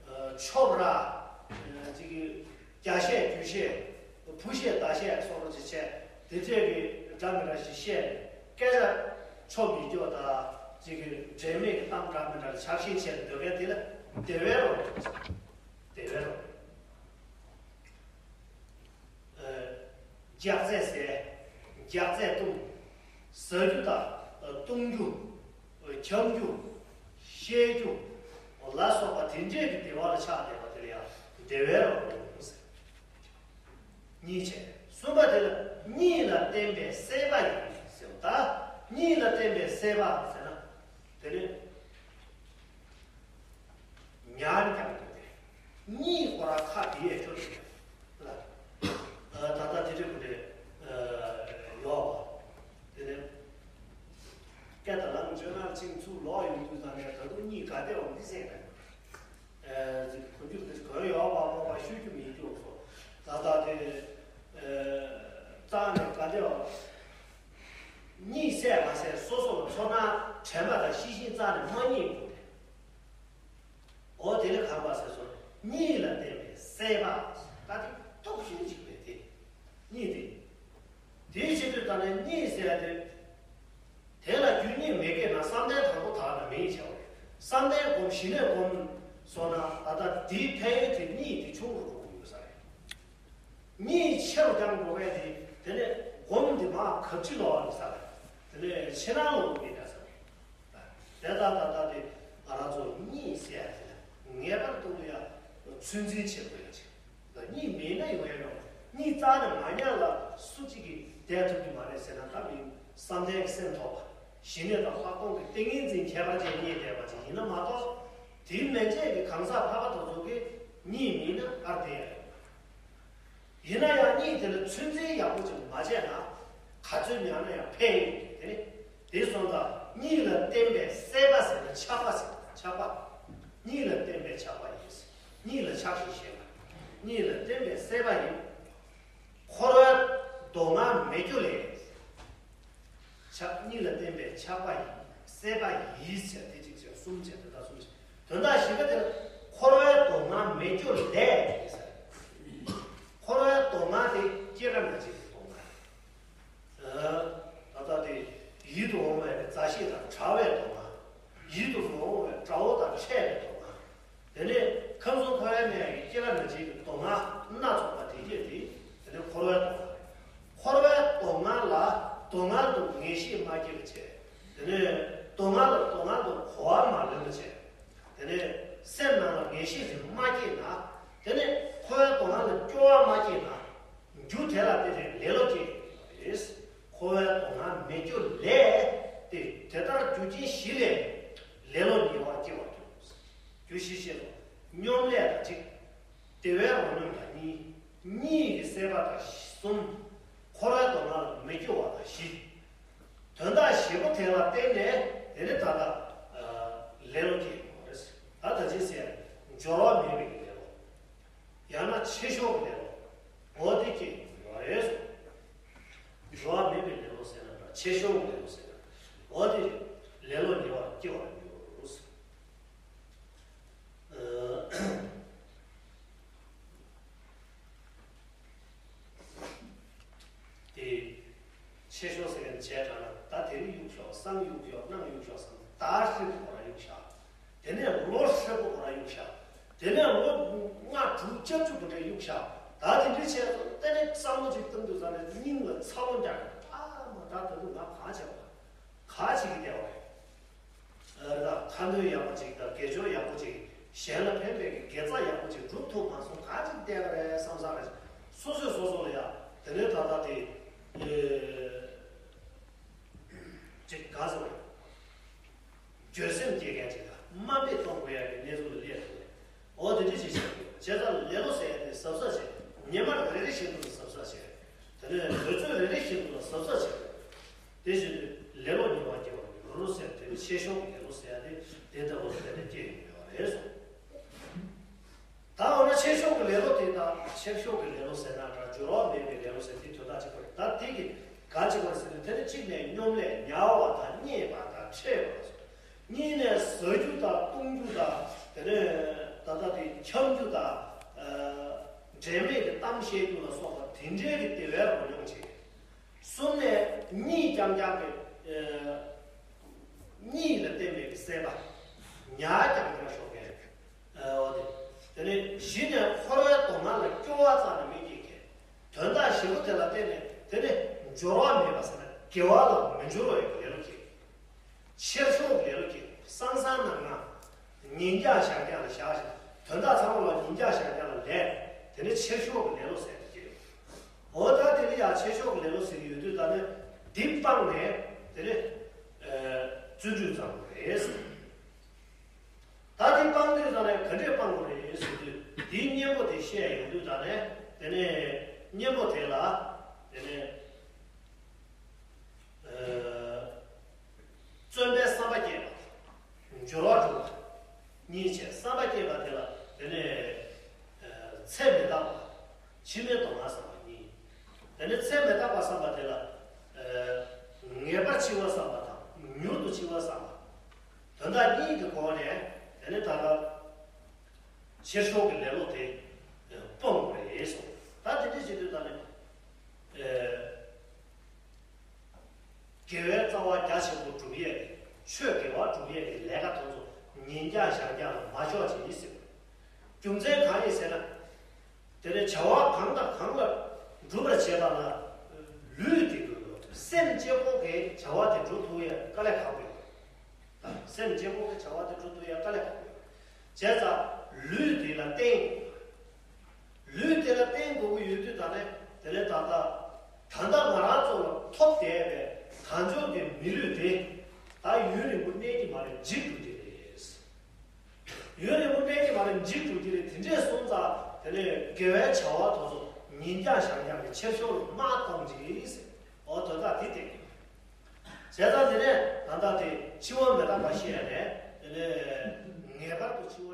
ཨ། ཆོབ་ར། ཨ། ཅིག་གི་རྒྱ་བཤད་རྒྱུད་བཤད། བུ་བཤད་ཟླ་བཤད་སོགས་ཅིག་བྱས། དེ་འདྲས་ཀྱི་འདྲ་མི་འདྲ་ཞིག་བཤད། སྐད་ཆ་ཆོབ་མི་སྐྱོ་ད་ཅིག་གི་འབྲེལ་མེད་ཀྱི་གཏམ་འདྲ་མི་འདྲ་ཆགས་ཤིང་བཤད་སྡོད་མཁན་དེ་ལ་བདེ་བའི་རོ། བདེ་བའི་རོ། ཨ། རྒྱགས་ཚད་ཟས། རྒྱགས་ཚད་བཏུང་། ཟ་རྒྱུ་དང་བཏུང་རྒྱུ། འཁྱམ་རྒྱུ། བཤལ་རྒྱུ་ལ་སོགས་པ་དེ་འདྲས་ཀྱི་བདེ་བ་ལ་ཆགས་བསྡད་པ་དེ་ལ་ཡང་བདེ་བའི་རོ་ཟེར། གཉིས་བྱས། གསུམ་པ་དེ་ལ་གཉིད་ལ་བརྟེན་པའི་སྲེད་པ་ཡིན་ཟེར་བ། ད་གཉིད་ལ་བརྟེན་པའི་སྲེད་པ་ཟེར་ན། དེ་ནི། ཉལ་ཀྱང་འདུག་སྟེ། གཉིད་ཁོ་རང་ཁ་བདེ་ཡས་ཆོག་ཅིག་ལ། ད་ལྟ་དེ་འདྲ་གུ་རེ་ཡོད་པ། དེ་ནས་སྐད་དང་ལམ་བཅོས་ན་ཅིང་ཚུར་ལོག་ཡོང་དུས་ཙམ་ནས་ད་དུང་གཉིད་ག་བདེ་བ་འདི་ཟེར་ན། གོ་རྒྱུ་འདི་གོ་ཡོད་པ་མོ་བ་ཤོད་རྒྱུ་མི་འདུག་སོ། ད་ལྟ་དེ་རྩ་ནས་ག་བདེ་བ། གཉིད་སད་མ་སད་སོ་སོ་ལ་ཚོར་སྣང་དྲན་པ་དང་ཤེས་བཞིན་རྩ་ནས་མ་རྙེད་དགོས་ཏེ། འོ་དེ་ལ་གང་པ་ཟེར་སོང་། གཉིད་ལ་བརྟེན་པའི་སྲེད་པ། ད་དེ་སྟོབས་ཤུགས་གཅིག་པའི་དེ། གཉིད་དེ། དེའི་ཕྱིར་དུ་ད་ནི་གཉིད་ཟེར་ཡ་དེ། དེ་ལ་རྒྱུ་གཉིད་མི་དགོས་ན་བསམ་གཏན་དང་པོ་དག་ན་མེད་བྱའོ། བསམ་གཏན་སྒོམ་ཞི་གནས་སྒོམ་སོང་ན་ད་ལྟ་དེའི་ཕན་ཡོན་དེ་གཉིད་དེ་ཆུང་རུ་འགྲོ་གི་ཡོད་ས་རེད། གཉིད་ཆེ་རུ་བཏང་དགོས་པས་དེ། དེ་ནས་སྒོམ་འདི་མ་གབ་ཅི་ལོག་ནས་ས་རེད། དེ་ནས་ཕྱི་ནང་ལོག་མི་འདྲ་ས་རེད། དེ་ལྟར་ད་ལྟ་དེ་ང་རང་ཚོ་གཉིད་སད་ཡ་དེ་ལ་ངེས་པར་དུ་ཡ་ཚོད་འཛིན་བྱེད་དགོས་ཡ་ཆེ། གཉིད་མེད་ན་ཡོང་ཡ་ཡོང་ གཉིད་རྩ་ནས་མ་ཉལ་ལ་སུ་གཅིག་གིས་བསྡད་ཐུབ་ཀྱི་མ་རེད་ཟེར་ན། ད་མི་བསམ་གཏན་གྱི་སེམས་ཐོབ་པ། ཞི་གནས་དང་ལྷག་མཐོང་གི་ཏིང་ངེ་འཛིན་ཁྱད་པར་ཅན་རྙེད་བསྡད་པ་ཅིག་ཡིན་ན་མ་གཏོགས། དེ་མན་ཆད་ཀྱི་གང་ཟག་ཕལ་པ་དེ་ཚོ་གིས་གཉིད་མིན་ན་ཨར་བསྡད་ཡ་ཡོད། ཡིན་ན་ཡང་གཉིད་དེ་ལ་ཚོད་འཛིན་ཡག་པོ་ཅིག་མ་བྱས་ན། ག་ཚོད་ཉལ་ན་ཡང་ཕན་ཡོད་དེ་རེད། དེ་སོང་ཙང་གཉིད་ལ་བརྟེན་པའི་སྲེད་པ་ཟེར་ན་ཆགས་པ་ཟེར་ན་ཆགས་པ། གཉིད་ལ་བརྟེན་པའི་ཆགས་པ་ཡིན། གཉིད་ལ་ཆགས་ཤིང་ཞེན་པ། གཉིད་ལ་བརྟེན་པའི་སྲེད་པ་ཡིན། འཁོར་བའི་སྡུག་བསྔལ་མེད་རྒྱུ་ལས། ཆགས་གཉིད་ལ་བརྟེན་པའི་ཆགས་པ་ཡིན། སྲེད་པ་ཡིན་ཟེར་དེ་གཅིག་བྱས། གསུམ་བྱས། དོན་དག་གསུམ་བྱས། དོན་དག་བཞི་པ་དེ་ལ་འཁོར་བའི་སྡུག་བསྔལ་མེད་རྒྱུ་ལས་ཟེར། འཁོར་བའི་སྡུག་བསྔལ་དེ་སྐྱེ་རྒ་ན་འཆི་གི་སྡུག་བསྔལ། ད་ལྟ་དེ་ཡིད་དུ་འོང་བའི་མཛའ་བཤེས་དང་བྲལ་བའི་སྡུག་བསྔལ། ཡིད་དུ་མི་འོང་བའི་དགྲ་བོ་དང་འཕྲད་པའི་སྡུག་བསྔལ། དེ་ནས་ཁམས་གསུམ་འཁོར་བའི་གནས་ཀྱི་སྐྱེ་རྒ་ན་འཆི་གི་སྡུག་བསྔལ་སྣ་ཚོགས་པ་དེ་སྐྱེས་ཏེ། དེ་ནས་འཁོར་བའི་སྡུག་བསྔལ། འཁོར་བའི་སྡུག་བསྔལ་ལ་སྡུག་བསྔལ་དུ་ངེས་ཤེས་མ་སྐྱེས་པ་བྱས། དེ་ནས་སྡུག་བསྔལ་ལ་སྡུག་བསྔལ་དུ་གོ་བ་མ་ལོན་པ་བྱས། དེ་ནས་སེམས་ནང་ལ་ངེས་ཤེས་དེ་མ་སྐྱེས་ན། དེ་ནས་འཁོར་བའི་སྡུག་བསྔལ་ལ་སྐྱོ་བ་མ་སྐྱེས་ན། རྒྱུ་དེ་ལ་བརྟེན་ནས་ལེ་ལོ་སྐྱེ་གི་ཡོད་པ་རེད། འཁོར་བའི་སྡུག་བསྔལ་མེད་རྒྱུ་ལས། དེ་དེ་ལྟར་རྒྱུ་རྐྱེན་བཞི་ལས་ལེ་ལོ་ཉེ་བར་སྐྱེ་བར་འགྱུར། རྒྱུ་བཞི་ཤེས་སོ། སྙོམས་ལས་དང་གཅིག་དེ་བས་རང་སྙོམས་དང་གཉིས། གཉིས་ཀྱི་སྲེད་པ་དང་གསུམ། འཁོར་བའི་སྡུག་བསྔལ་ལ་མི་སྐྱོ་བ་དང་བཞི། དོན་དག་བཞི་པོ་དེ་ལ་བརྟེན་ནས་དེ་ནི་ད་ལྟ་ལེ་ལོ་སྐྱེ་ཡོང་བ་རེད། ད་ད་ཅི་ཟེར། སྦྱོར་བ་མེད་པའི་ལེ་ལོ། ཡང་ན་ཆེ་ཤོས་ཀྱི་ལེ་ལོ། འོ་དེ་སྐྱེ་ཡོང་བ་རེད། སྦྱོར་བ་མེད་པའི་ལེ་ལོ་ཟེར་ན་འདྲ། ཆེ་ཤོས་ཀྱི་ལེ་ལོ་ཟེར་ན། འོ་དེ་ལེ་ལོ་ཉེ་བར་སྐྱེ་བར་འགྱུར། དེ་ཆེ་ཤོས་ཟེར་མཁན་བྱས་དྲགས་ན། ད་དེ་རིང་གཡུག་ཤོག་བསམ་གཡུག་ཤོག་གནངས་གཡུག་ཤོག་བསམ། ད་ཧྲིལ་པོ་ཁོ་རང་གཡུག་བཞག་དེ་ནས་ལོ་ཧྲིལ་པོ་ཁོ་རང་གཡུག་བཞག་དེ་ནས་ལོ་ལྔ་དྲུག་བརྒྱད་ཅུ་གོ་འདྲ་གཡུག་བཞག་ད་དེ་འདྲའི་བྱས་སོང་། དེ་ནས་བསམ་བློ་ཅིག་བཏང་དུས་ཙ་ནས་སྙིང་ལ་ཚ་བོ་འཇགས། ཨ་མ། ད་ད་དུང་ང་གང་བྱས་པ། ག་བྱེད་ཀྱི་བསྡད་པ་རེད། ཨ་རེད། ད་ཁ་འདོན་ཡག་པོ་ཅིག་དང་དགེ་སྦྱོར་ཡག་པོ་ཅིག་གཞན་ལ་ཕན་པའི་གི་དགེ་རྩ་ཡག་པོ་ཅིག་སྒྲུབ་ཐུབ་མ་སོང་། ག་ཅིག་བསྡད་པ་རེད་བསམ་བསམ་རེད། སོ་སོས་སོ་སོ་ལ་ཡ་དེ་ནས་ད་ལྟ་དེ་ཨེ་ཅིག་ག་ཟེར་བ། འགྱོད་སེམས་སྐྱེ་མཁན་ཅིག་ལ་དམའ་འབེབས་གཏོང་དགོས་ཡ་གི་གནས་ཚུལ་ལ་སླེབས་ཐུབ་རེད། འོ་དེ་འདྲ་ཅིག་བྱེད་དགོས། བྱས་ཙང་ལེ་ལོ་ཟེར་ཡ་དེ་གཟབ་གཟབ་བྱེད། ཉི་མ་རེ་རེ་བཞིན་དུ་གཟབ་གཟབ་བྱེད། དེ་ནས་དུས་ཚོད་རེ་རེ་བཞིན་དུ་གཟབ་གཟབ་བྱེད། དེ་བཞིན་དུ་ལེ་ལོ་ཉེ་བར་སྐྱེ་བར་འགྱུར་ཟེར། དེ་ནི་ཆེ་ཤོས་ཀྱི་ལེ་ལོ་ཟེར་ཡ་དེ་དེ་ལྟ་བུ་ཟེར་ནས་སྐྱེ་ཡོང་ཡོད་རེད་གསུངས། ད་འོ་ན་ཆེ་ཤོས་ཀྱི་ལེ་ལོ་དེ་དང་ཆེ་ཤོས་ཀྱི་ལེ་ལོ་ཟེར་ན་འདྲ། སྦྱོར་བ་མེད་པའི་ལེ་ལོ་ཟེར་དེ་དོན་དག་གཅིག་པ་རེད། ད་དེ་གི་ག་གཅིག་པ་རེད་ཟེར་ན། དེ་ནི་གཅིག་ནས་སྙོམས་ལས་ཉལ་བ་དང་བརྙས་པ་དང་འཕྲད་པ། གཉིས་ནས་ཟ་རྒྱུ་དང་བཏུང་རྒྱུ་དང་། དེ་ནས་ད་ལྟ་དེ་འཁྱམ་རྒྱུ་དང་། ཨ་འབྲེལ་མེད་ཀྱི་གཏམ་བཤད་རྒྱུ་ལ་སོགས་པ་དེ་འདྲའི་གི་དེ་བས་རང་སྙོམས་བྱེད། གསུམ་ནས་གཉིད་རྐྱང་རྐྱང་གི་ཨ་གཉིད་ལ་བརྟེན་པའི་སྲེད་པ། ཉལ་རྐྱང་རྐྱང་ཞོགས་ཀས། ཨ་འོ་དེ། དེ་ནས་བཞི་ནས་འཁོར་བའི་སྡུག་བསྔལ་ལ་སྐྱོ་བ་རྩ་ནས་མི་སྐྱེ་མཁན། དོན་དག་བཞི་པོ་དེ་ལ་བརྟེན་ནས་དེ་ནས་སྦྱོར་བ་མེད་པ་ཟེར་ན་དགེ་བ་ལ་མི་སྦྱོར་བའི་ལེ་ལོ་སྐྱེ། ཆེར་ཤོག་ལེ་ལོ་སྐྱེ། སང་སང་ནང་ནང་། ཉིན་རྒྱང་ཞག་རྒྱང་ལ་བཞག་ཞིང་། དོན་དག་ཚང་མ་ལ་ཉིན་རྒྱང་ཞག་རྒྱང་ལ་ལས། དེ་ནི་ཆེར་ཤོག་གི་ལེ་ལོ་ཟེར་ནས་སྐྱེ། འོ་ད་དེ་ནི་ཡང་ཆེར་ཤོག་གི་ལེ་ལོ་ཟེར་གྱི་ཡོད་དུས། ད་ནི་འདི་སྤངས་ནས་དེ་ནི་ཨ་བརྩོན་འགྲུས་བརྩམ་དགོས་རེད་ཟེར། ད་འདི་སྤངས་དུས་ད་ནི་ག་འདྲས་སྤང་དགོས་རེད་ཟེར་དུས། འདིའི་གཉེན་པོ་དེ་བཤད་ཡོང་དུས། ད་ནི་དེ་ནི་གཉེན་པོ་དེ་ལ་དེ་ནི། ཨ་བརྩོན་པའི་བསམ་པ་སྐྱེས་པ། སྦྱོར་བ་སྒྲུབ་པ། གཉིས་བྱས། བསམ་པ་སྐྱེས་པ་དེ་ལ་དེ་ནས་ཨ་ཚེ་མི་རྟག་པ། ཕྱི་མའི་སྡུག་བསྔལ་བསམ་པ་གཉིས། དེ་ནས་ཚེ་མི་རྟག་པ་བསམ་པ་དེ་ལ་ཨ་ངེས་པར་འཆི་བ་བསམ་པ་དང་མྱུར་དུ་འཆི་བ་བསམ་པ། དོན་དག་གཉིས་ཀྱི་སྒོ་ནས་དེ་ནས་ད་ལྟ་ཆེར་ཤོག་གི་ལེ་ལོ་དེ་སྤོང་དགོས་རེད་གསུངས། ད་དེ་འདྲ་བྱེད་དུས་ད་ནི་ཨ། དགེ་བའི་རྩ་བ་རྒྱ་ཆེན་པོ་སྒྲུབ་ཡས་ཀྱི། ཆོས་དགེ་བ་སྒྲུབ་ཡས་ཀྱི་ལས་ཀ་དེ་ཚོ་ཉིན་རྒྱང་ཞག་རྒྱང་ལ་མ་འཇོག་བྱེད་ཟེར། རྒྱུ་མཚན་གང་ཡིན་ཟེར་ན། དེ་ནས་བྱ་བ་གང་དང་གང་ལ་སྒྲུབ་པར་བྱེད་པ་ལ་ལུས་དེ་དགོས་དགོས། སེམས་གཅིག་པོ་གིས་བྱ་བ་དེ་སྒྲུབ་ཐུབ་ཡས་དཀའ་ལས་ཁག་པོ་ཡོད། སེམས་གཅིག་པོ་གིས་བྱ་བ་དེ་སྒྲུབ་ཐུབ་ཡས་དཀའ་ལས་ཁག་པོ་ཡོད། བྱས་ཙང་ལུས་དེ་ལ་བརྟེན། ལུས་དེ་ལ་བརྟེན་དགོས་ཀྱི་ཡོད་དུས། ད་ནི་ ཡུན་རིང་པོ་གནས་ཀྱི་མ་རེད། འཇིག་འགྲོ་གི་རེད། དེ་འདྲས་སོང་ཙང་དེ་ནས་དགེ་བའི་བྱ་བ་དེ་ཚོ་ཉིན་རྒྱང་ཞག་རྒྱང་གི་ཆེ་ཤོས་ལ་མར་གཏོང་གི་ཟེར། འོ་དོན་དག་དེ་བསྟན་གྱི་འདུག་བྱས་ཙང་དེ་ནས་ད་ལྟ་དེ་འཆི་བ་མི་རྟག་པ་ཤེས་ཡ་ནས་དེ་ནས་ངེས་པར་དུ་འཆི་བ།